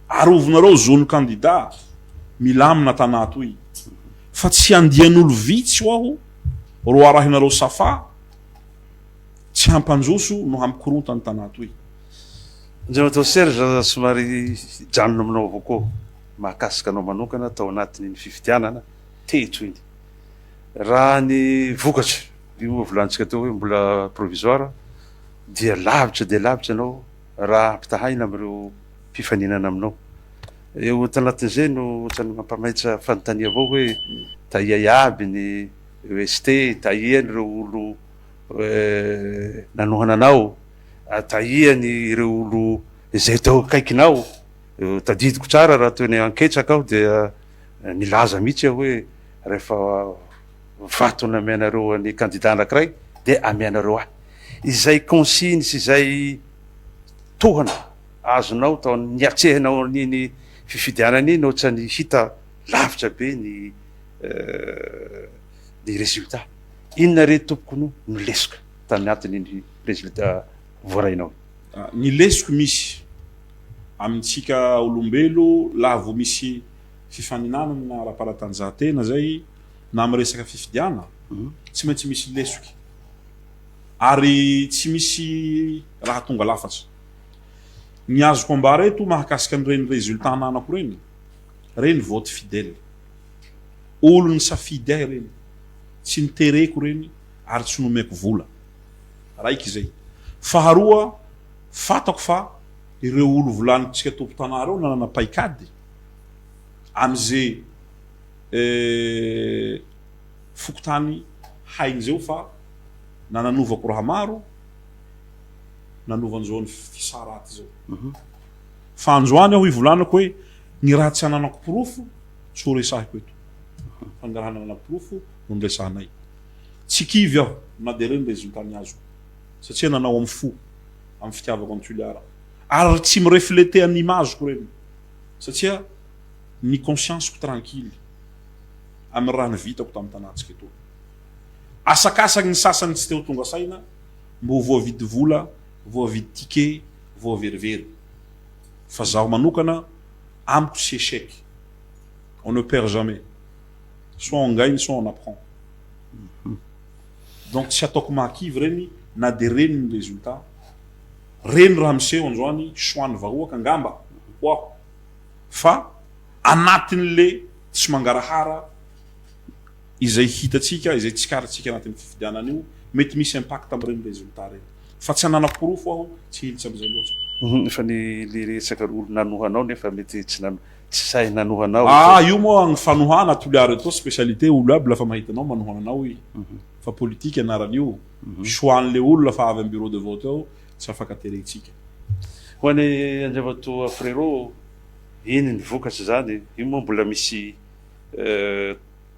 arovinareo zon'ny kandida, milamina tanà toy. Fa tsy andian'olo vitsy ho aho ro arahinareo safa tsy hampandroso no hampikoronta ny tanà toy. Andriamatoa Serge, somary hijanona aminao avao koa mahakasika anao manokana tao anatin'iny fifidianana teto iny. Raha ny vokatra, io moa volanintsika teo hoe mbola provisoire, dia lavitra dia lavitra ianao raha ampitahaina amin'ireo mpifaninana aminao. Eo tanatin'izay no ohatran'ny mampamaitsa fanontania avao hoe taia iaby ny EST, taia ireo olo nanohana anao, taia ny ireo olo izay teo akaikinao. Tadidiko tsara raha teo ny Anketsaka aho dia nilaza mihitsy aho hoe rehefa vato namianareo an'ny kandida anankiray dia amianareo ahy. Izay consigne sy izay tohana azonao tao niatrehanao an'iny fifidianana iny ohatrany hita lavitra be ny ny résultat. Inona re tompoko no no lesoka tanatin'iny résultat voarainao iny? Ny lesoko misy amintsika olombelo laha vao misy fifaninanana ara-panatanjahantena zay na amin'ny resaka fifidiana tsy maintsy misy lesoky ary tsy misy raha tonga lafatra. Ny azoko ambara eto mahakasika an'ireny résultat ananako ireny, reny vote fidèle. Olo nisafidy ahy ireny, tsy nitereko ireny ary tsy nomeko vola. Raiky izay. Faharoa, fantako fa ireo olo volanintsika tompon-tanà ireo nanana paikady amin'izay fokontany hain'izeo fa na nanovako raha maro, nanovan'izao ny fisaraty izao. Fa androany aho hivolanako hoe ny raha tsy ananako porofo tsy ho resahiko eto. Fa ny raha ananako porofo no niresahanay. Tsy kivy aho na dia ireny résultat niazoko. Satria nanao amin'ny fo, amin'ny fitiavako an'i Toliara. Ary tsy mi-refleter ny image-ko ireny. Satria ny conscience-ko tranquille amin'ny raha nivitako tamin'ny tanàntsika etoa. Asakasaky ny sasany tsy te ho tonga saina, mbo voavidy vola, voavidy ticket, voaverivery. Fa zaho manokana, amiko tsy échec. On ne perd jamais. Soit on gagne, soit on apprend. Donc tsy ataoko mahakivy ireny na dia reny ny résultat. Reny raha miseho androany choix ny vahoaka angamba ho aho. Fa anatin'le tsy mangarahara. Izay hitantsika, izay tsikaritsika anatin'ny fifidianana io, mety misy impact amin'ireny résultat ireny. Fa tsy hanana porofo aho, tsy hiditra amin'izay loatra. Fa ny le resaka olona nanohanao nefa mety tsy nano tsy sahy nanohanao. Ah io moa ny fanohana Toliara eto spécialité olo aby lafa mahita anao manohana anao i. Fa politique anaran'io. Choix an'le olona fa avy am bureau de vote ao tsy afaka terentsika. Ho an'i Andriamatoa Frérot, iny ny vokatra izany, io moa mbola misy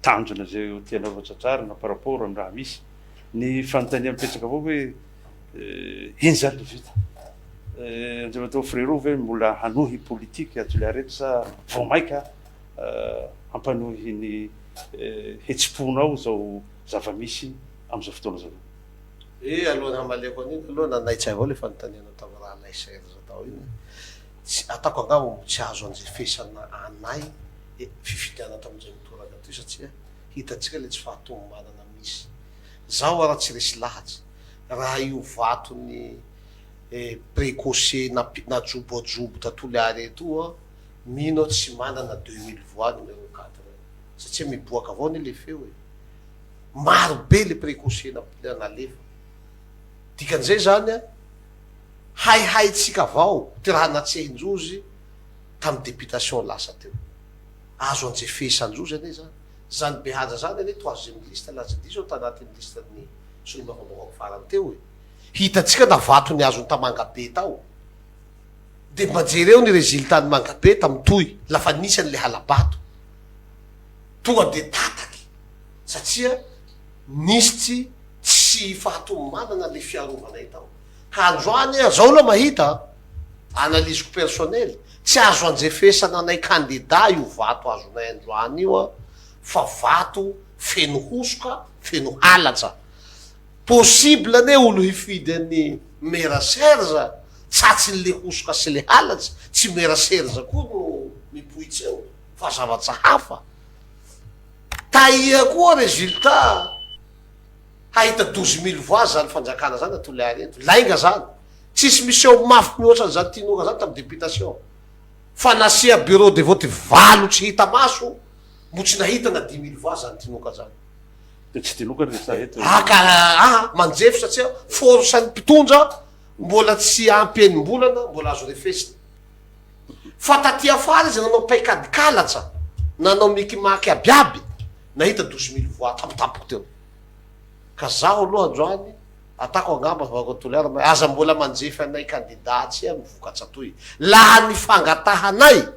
tanjona izay ho tianao ho tratrarina par rapport amin'ny raha misy. Ny fanontaniana mipetraka avao hoe iny izany no vita. Andriamatoa Frérot ve mbola hanohy politique à Toliara eto sa vao maika hampanohy ny hetsi-ponao izao zava-misy amin'izao fotoana izao? Eh, alohan'ny hamaliako an'iny aloha nanaitra avao le fanontaniana tamin'ny rahalahy Serge tao iny. Tsy, ataoko angamba mbo tsy azo anjefesana anay e fifidianana tamin'izay mitoraka toy satria hitantsika le tsy fahatomombanana misy. Zaho ara tsy resy lahatsy raha io vaton'ny precoce najoboajobo ta Toliara eto an, mino aho tsy manana 2000 voix numéro quatre satria miboaka avao anie le feo e. Maro be le precoce nalefa. Dikan'izay zany an, haihaintsika avao ty raha natsehin-drozy tamin'ny députation lasa teo. Azo anjefesan-drozy anie zany. Zany Behaja zany anie troisième liste laha tsy diso aho tanatin'ny liste-n'ny solombavambahoaka farany teo e. Hitantsika na vato ny azony ta Mangabe tao. De mba jereo ny résultat ny Mangabe tam toy lafa nisy an'le hala-bato. Tonga de tataky satria nisy tsy tsy fahatomomanana le fiarovanay tao. Ka androany aho zao aloha mahita a, analyse-ko personnel, tsy azo anjefesana anay candidat io vato azonay androany io a, fa vato feno hosoka, feno halatra. Possible anie olo hifidy an'i Mera Serge tsatsin'le hosoka sy le halatra, tsy Mera Serge koa no mipoitra eo fa zavatsa hafa. Taia koa résultat hahita 12 000 voix zany fanjakana zany a Toliara eto. Lainga zany. Tsisy miseho mafy mihoatra an'izany Tinoka zany tam députation. Fa nasia bureau de vote valo tsy hita maso mbo tsy nahita na 10 000 voix zany Tinoka zany. Dia tsy Tinoka no resaha eto e. Aka aa manjefo satria force ny mpitondra mbola tsy ampy enim-bolana mbola azo refesina. Fa taty afara izy nanao paikady kalatra, nanao mikimaky abiaby, nahita 12 000 voix tampotampoka teo. Ka zaho aloha androany atako angamba vahoaka Toliara ma aza mbola manjefy anay candidat tsy amin'ny vokatsa toy. Laha ny fangatahanay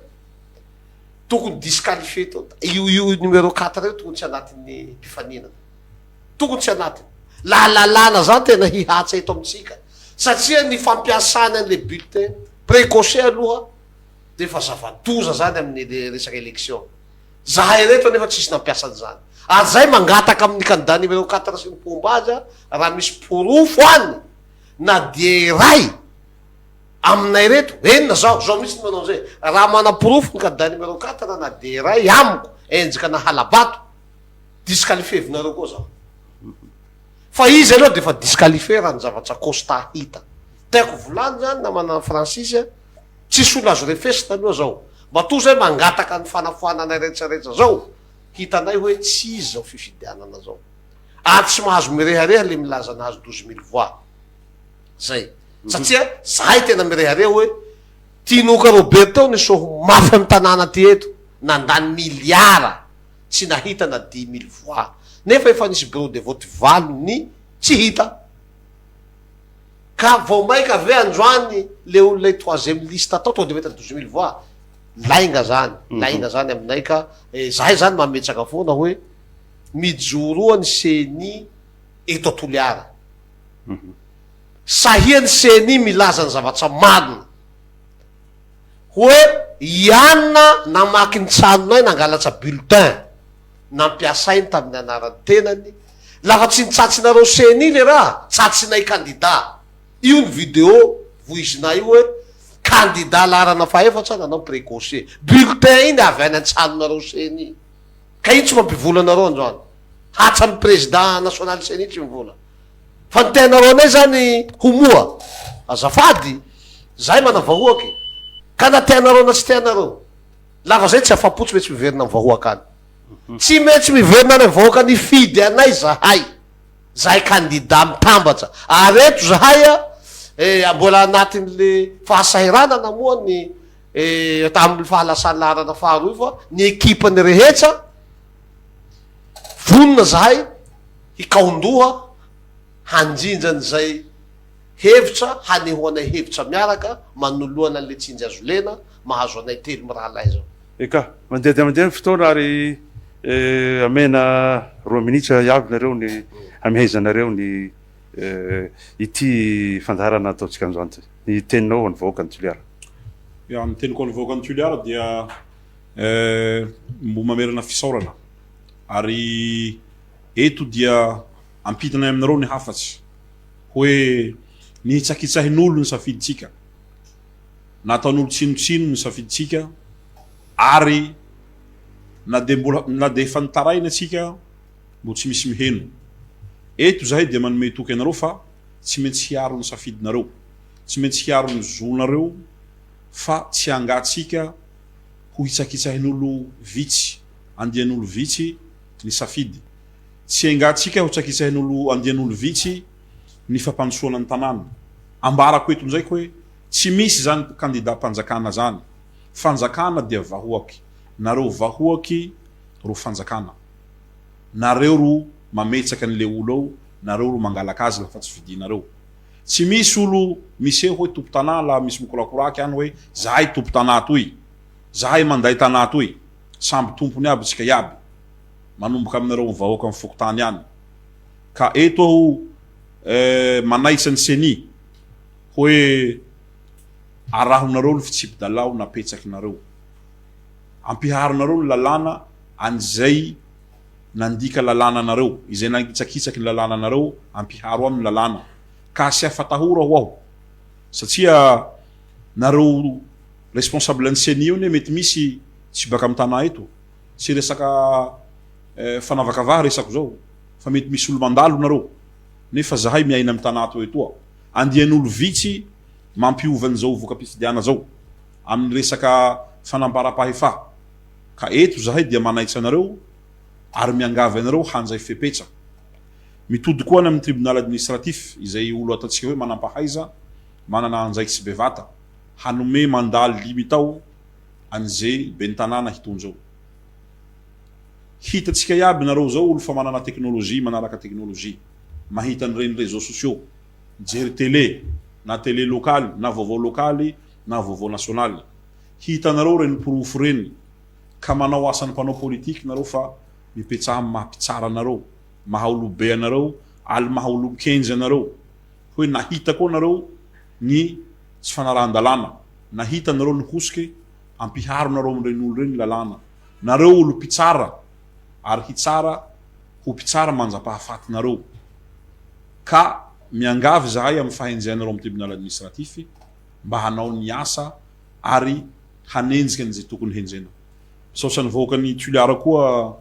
tokony disqualifier teo io io numéro quatre io tokony tsy anatin'ny mpifaninana. Tokony tsy anatiny. Laha lalàna zany tena hihatsa eto amintsika satria ny fampiasana an'le bulletin precoce aloha de efa zava-doza zany amin'ny le resaka élection. Zahay reto anefa tsisy nampiasa an'izany. Ary zahay mangataka amin'ny candidat numéro quatre sy ny mpomba azy raha misy porofo any na dia iray aminay reto, enina zao, zao mihitsy ny manao an'izay, raha manaporofo ny candidat numéro quatre na dia iray amiko enjika na hala-bato, disqualifier-vinareo koa zaho. Fa izy aloha dia efa disqualifier raha ny zavatra constat hita. Tiako volany zany namana Francis a, tsisy olona azo refesina aloha zao. Matoa zay mangataka ny fanafoanana rehetra rehetra zao, hitanay hoe tsy izy zao fifidianana zao. Ary tsy mahazo mirehareha le milaza nahazo 12 000 voix. Zay. Satria zahay tena mirehareha hoe Tinoka Robert teo nisoho mafy am tanàna ty eto, nandany milliard tsy nahita na 10 000 voix. Nefa efa nisy bureau de vote valo ny tsy hita. Ka vao maika ve androany le olona troisième liste atao tonga de mahita 12 000 voix? Lainga zany, lainga zany aminay ka zahay zany mametsaka foana hoe mijoroa ny ceni eto Toliara. Sahia ny ceni milaza ny zavatra marina hoe i Anna namaky ny tranonay nangalatsa bulletin nampiasainy tamin'ny anaran'ny tenany, lafa tsy nitsatsinareo ceni le raha, tsatsinay candidat. Io ny video voizinay io hoe candidat laharana fahefatra nanao precoce. Bulletin iny avy any an-tranonareo ceni. Ka io tsy mampivola anareo androany. Hatramin'ny président national ceni tsy mivola. Fa ny tianareo anay zany ho moa? Azafady, zahay mana vahoaka e. Ka na tianareo na tsy tianareo, lava zay tsy afapo tsy maintsy miverina amin'ny vahoaka any. Tsy maintsy miverina any amin'ny vahoaka nifidy anay zahay. Zahay kandida mitambatra. Ary eto zahay a, eh, mbola anatin'le fahasahiranana moa ny eh, tamin'ny fahalasan'ny laharana faharoa io fa ny ekipany rehetra vonona zahay hikaondoha hanjinja an'izay hevitra hanehoanay hevitra miaraka manoloana an'le tsinjy hazolena mahazo anay telo mirahalahy zao. Eka, mandeha dia mandeha ny fotoana ary amena roa minitra avy nareo ny hamehezanareo ny ity fandaharana ataontsika androany ity. Ny teninao ho an'ny vahoakan'i Toliara. Ya, ny teniko ho an'ny vahoakan'i Toliara dia mbo mamerina fisaorana ary eto dia ampitinay aminareo ny hafatsy hoe ny hitsakitsahin'olo ny safidintsika. Nataon'olo tsinotsino ny safidintsika ary na dia mbola na dia efa nitaraina tsika mbo tsy misy miheno. Eto zahay dia manome toky anareo fa tsy maintsy hiaro ny safidinareo, tsy maintsy hiaro ny zonareo fa tsy angatsika ho hitsakitsahin'olo vitsy, andian'olo vitsy ny safidy. Tsy engatsika ho tsakitsahin'olo andian'olo vitsy ny fampandrosoana ny tanàna. Ambarako eto ndraiky hoe tsy misy zany kandidam-panjakana zany. Fanjakana dia vahoaky. Nareo vahoaky ro fanjakana. Nareo ro mametsaka an'le olo ao, nareo ro mangalaka azy lafa tsy fidinareo. Tsy misy olo miseho hoe tompo-tanà laha misy mikorakoraky any hoe zahay tompo-tanà toy, zahay manday tanà toy. Samby tompony aby tsika iaby. Manomboka aminareo vahoaka am fokontany any. Ka eto aho manaitsa ny ceni hoe arahonareo ny fitsipi-dalao napetsakinareo. Ampiharonareo ny lalàna an'izay nandika lalàna anareo, izay nangitsakitsaky ny lalàna anareo, ampiharo aminy lalàna. Ka asia fatahora ho aho. Satria nareo responsable ny ceni io anie mety misy tsy baka amin'ny tanà eto. Tsy resaka fanavakavaha resako zao fa mety misy olo mandalo nareo nefa zahay miaina am tanà toa etoa andian'olo vitsy mampiova an'izao voka-pifidiana zao amin'ny resaka fanamparam-pahefa ka eto zahay dia manaitsa anareo ary miangavy anareo hanjay fepetsa mitody koa any amin'ny tribunal administratif izay olo ataontsika hoe manampahaiza manana anjaikitsy bevata hanome mandat limitao an'ze ben'ny tanàna hitondra eo. Hitantsika iaby nareo zao olo fa manana technologie manaraka technologie mahita an'ireny réseaux sociaux mijery télé na télé lokaly na vaovao lokaly na vaovao nasionaly hitanareo reny porofo reny ka manao asan'ny mpanao politique nareo fa mipetsaha amin'ny maha mpitsara anareo maha olobe anareo aly maha olon-kendry anareo hoe nahita koa nareo ny tsy fanarahan-dalàna nahita nareo ny hosoky ampiharo nareo amin'ireny olo reny lalàna Nareo olo mpitsara ary hitsara ho mpitsara mandrapahafatinareo. Ka miangavy izahay amin'ny fahenjehanareo amin'ny tribunal administratif mba hanao ny asa ary hanenjika an'izay tokony henjena. Misaotra ny vahoakan'i Toliara koa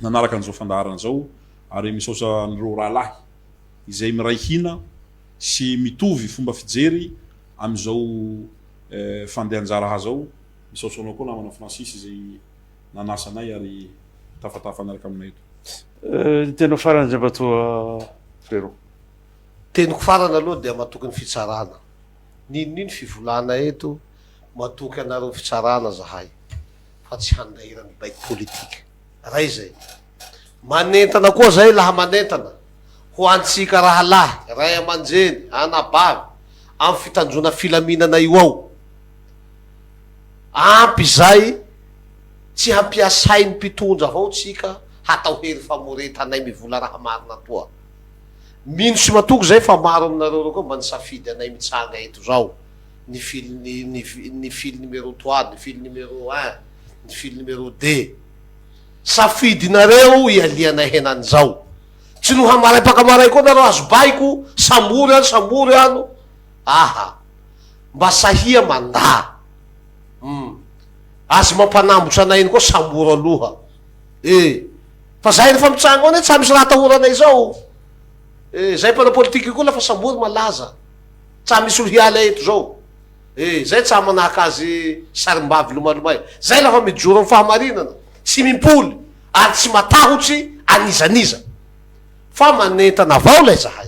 nanaraka an'izao fandaharana izao ary misaotra an'ireo rahalahy izay miray hina sy mitovy fomba fijery amin'izao fandehan-jaraha izao. Misaotra anao koa namana Francis izay nanasa anay ary tafatafa miaraka aminay eto. Ny teninao farany Andriamatoa Frérot. Teniko farany aloha dia matoky ny fitsarana. N'inon'ino fivolana eto, matoky anareo fitsarana zahay fa tsy handairan'ny baiko politika. Ray zay. Manentana koa zay laha manentana ho antsika rahalahy, ray aman-dreny, anabavy amin'ny fitandroana filaminana io ao. Ampy izay, tsy hampiasain'ny mpitondra avao tsika hatao hery famoretanay mivola raha marina toa. Mino sy matoky zay fa maro aminareo reo koa mba nisafidy anay mitsanga eto zao, nifily ny nifily numéro trois, nifily numéro un, nifily numéro deux. Safidinareo ialianay henany zao. Tsy no hamaray paka maray koa nareo azo baiko, sambory ano sambory ano. Aha. Mba sahia mandà. Hum. Azy mampanambotra anay iny koa sambory aloha. Eh. Fa zahay refa mitsanga ao anie tsa misy raha atahoranay zao. Eh, zay mpanao politique io koa lafa sambory malaza. Tsa misy olo hiala eto zao. Eh, zay tsa manahaka azy sarimbavy lomalomay. Zay lafa mijoro am fahamarinana, tsy mimpoly. ary tsy matahotry an'iza n'iza fa manentana avao lay zahay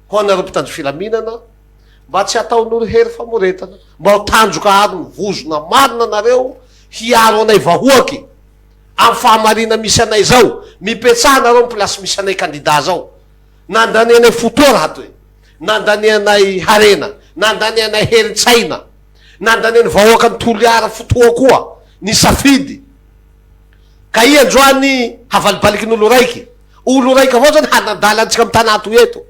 ho anareo mpitandro filaminana mba tsy hataon'olo hery famoretana mba ho tanjoka aro ny vozona marina nareo hiaro anay vahoaky am fahamarina misy anay zao mipetsaha nareo am place misy anay kandida zao nandanianay fotoa raha toy nandanianay harena nandanianay herin-tsaina nandanian'ny vahoakan'i Toliara fotoa koa ny safidy ka i androany havalibalikin'olo raiky olo raiky avao zany hanadala antsika am tanà toy eto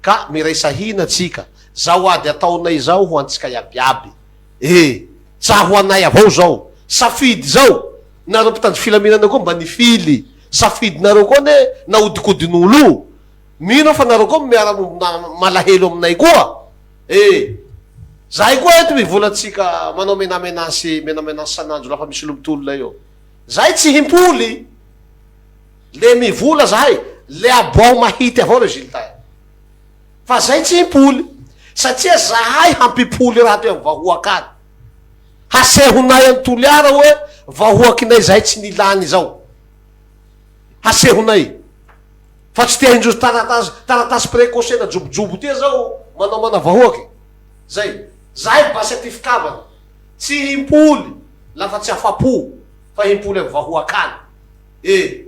ka miraisa hina tsika zao ady ataonay zao ho antsika iabiaby e tsa ho anay avao zao safidy zao nareo mpitandro filaminana koa mba nifily safidinareo koa anie naodikodin'olo io mino aho fa nareo koa miara malahelo aminay koa e zahay koa eto mivola tsika manao menamenasy menamenasy sanandro lafa misy olo mitolona eo zahay tsy himpoly Le mivola zahay le aboaho mahity avao resultat fa zay tsy himpoly satria zahay hampipoly raha toy am vahoaka any hasehonay any Toliara hoe vahoakinay zahay tsy nilany izao hasehonay fa tsy tia indrozy taratasy taratasy precocena jobojobo tia zao manao mana vahoaky zay zahay basy aty fikavana tsy himpoly lafa tsy afapo fa himpoly am vahoaka any E!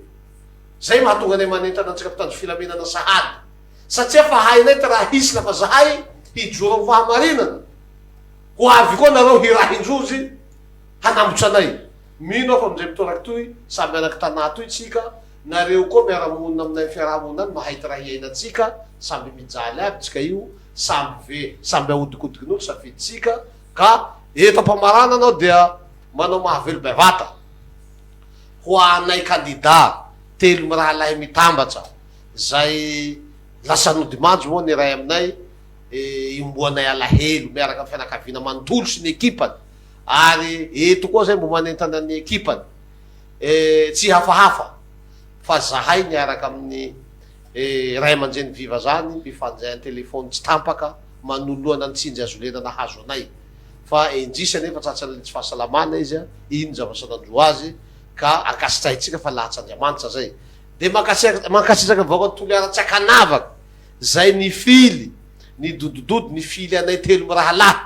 Zay mahatonga anay manentana antsika mpitandro filaminana sahady. Satria fa hainay ty raha hisy lafa zahay hijoro am fahamarinana. Ho avy koa nareo hirahin-drozy hanambotsa anay. Mino aho fa amizay mitoraky toy, samy anaky tanà toy tsika, nareo koa miara-monina aminay am fiaraha-monina any mahay ty raha iainantsika, samby mijaly aby tsika io, samby ve, samby ahodikodikin'olo safiditsika, ka eto am-pamaranana aho dia manao mahavelo bevata. Ho anay kandida telo mirahalahy mitambatra zay lasa nodimandry moa ny iray aminay iomboanay alahelo miaraka amin'ny fianakaviana manontolo sy ny ekipany ary eto koa zay mbo manentana ny ekipany tsy hafahafa fa zahay niaraka amin'ny ray aman-dreny viva zany mifanjay an-telefony tsy tampaka manoloana ny tsinjy hazolena nahazo anay. Fa indrisy anefa tratran'ilay tsy fahasalamana izy, iny zavatra nanjo azy, ka ankasitrahintsika fa lahats'Andriamanitra zay. Dia mankasitraka mankasitraka ny vahoakan'i Toliara tsy ankanavaka, zay nifily, nidodododo nifily anay telo mirahalahy,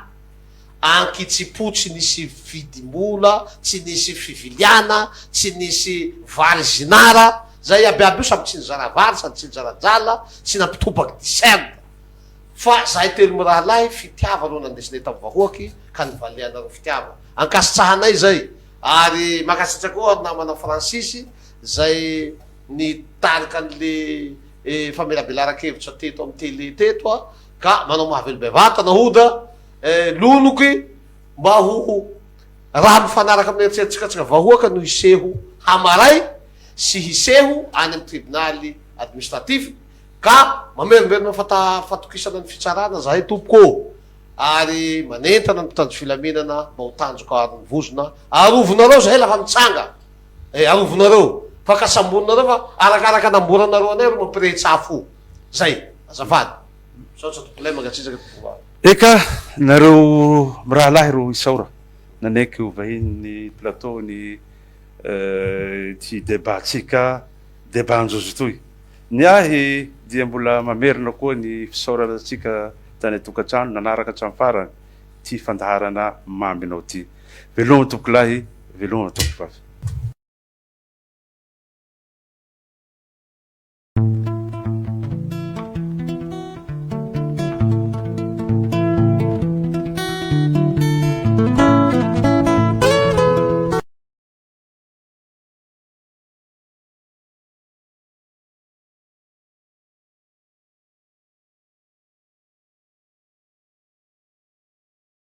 ankitsipo tsy nisy vidim-bola, tsy nisy fiviliana, tsy nisy vary zinara, zay aby aby io samy tsy nizara vary sady tsy nizara drala, tsy nampitobaky diserne. Fa zahay telo mirahalahy fitiava no nandesinay tam vahoaky ka nivalianareo fitiava. Ankasitrahanay zay ary mankasitraka koa namana Francis zay nitarika anle famelabelaran-kevitra teto am tele teto a ka manao mahavelo bevata nahoda lonoky mba ho raha mifanaraka amin'ny eritreritsikasika vahoaka no hiseho hamaray sy hiseho any am tribonaly administratif Ka mamerimberina fatokisana ny fitsarana zahay tompoko ô! Ary manentana ny mpitandro filaminana mba ho tanjoka aro ny vozona, arovinareo zahay lafa mitsanga eh, arovinareo fa ka samborinareo fa arakaraka anamboranareo anay ro mampirehitra afo zay, azafady. Misaotra tompolahy mangatsiatsiaka tompovavy. Eka, nareo mirahalahy ro isaora nanaiky ho vahinin'ny plateau ny ity débat tsika débat Anjozorotoy. Ny ahy dia mbola mamerina koa ny fisaorana antsika tany an-tokantrano nanaraka hatramin'ny farany ity fandaharana Maminao ity. Veloma tompokolahy, veloma tompokovavy.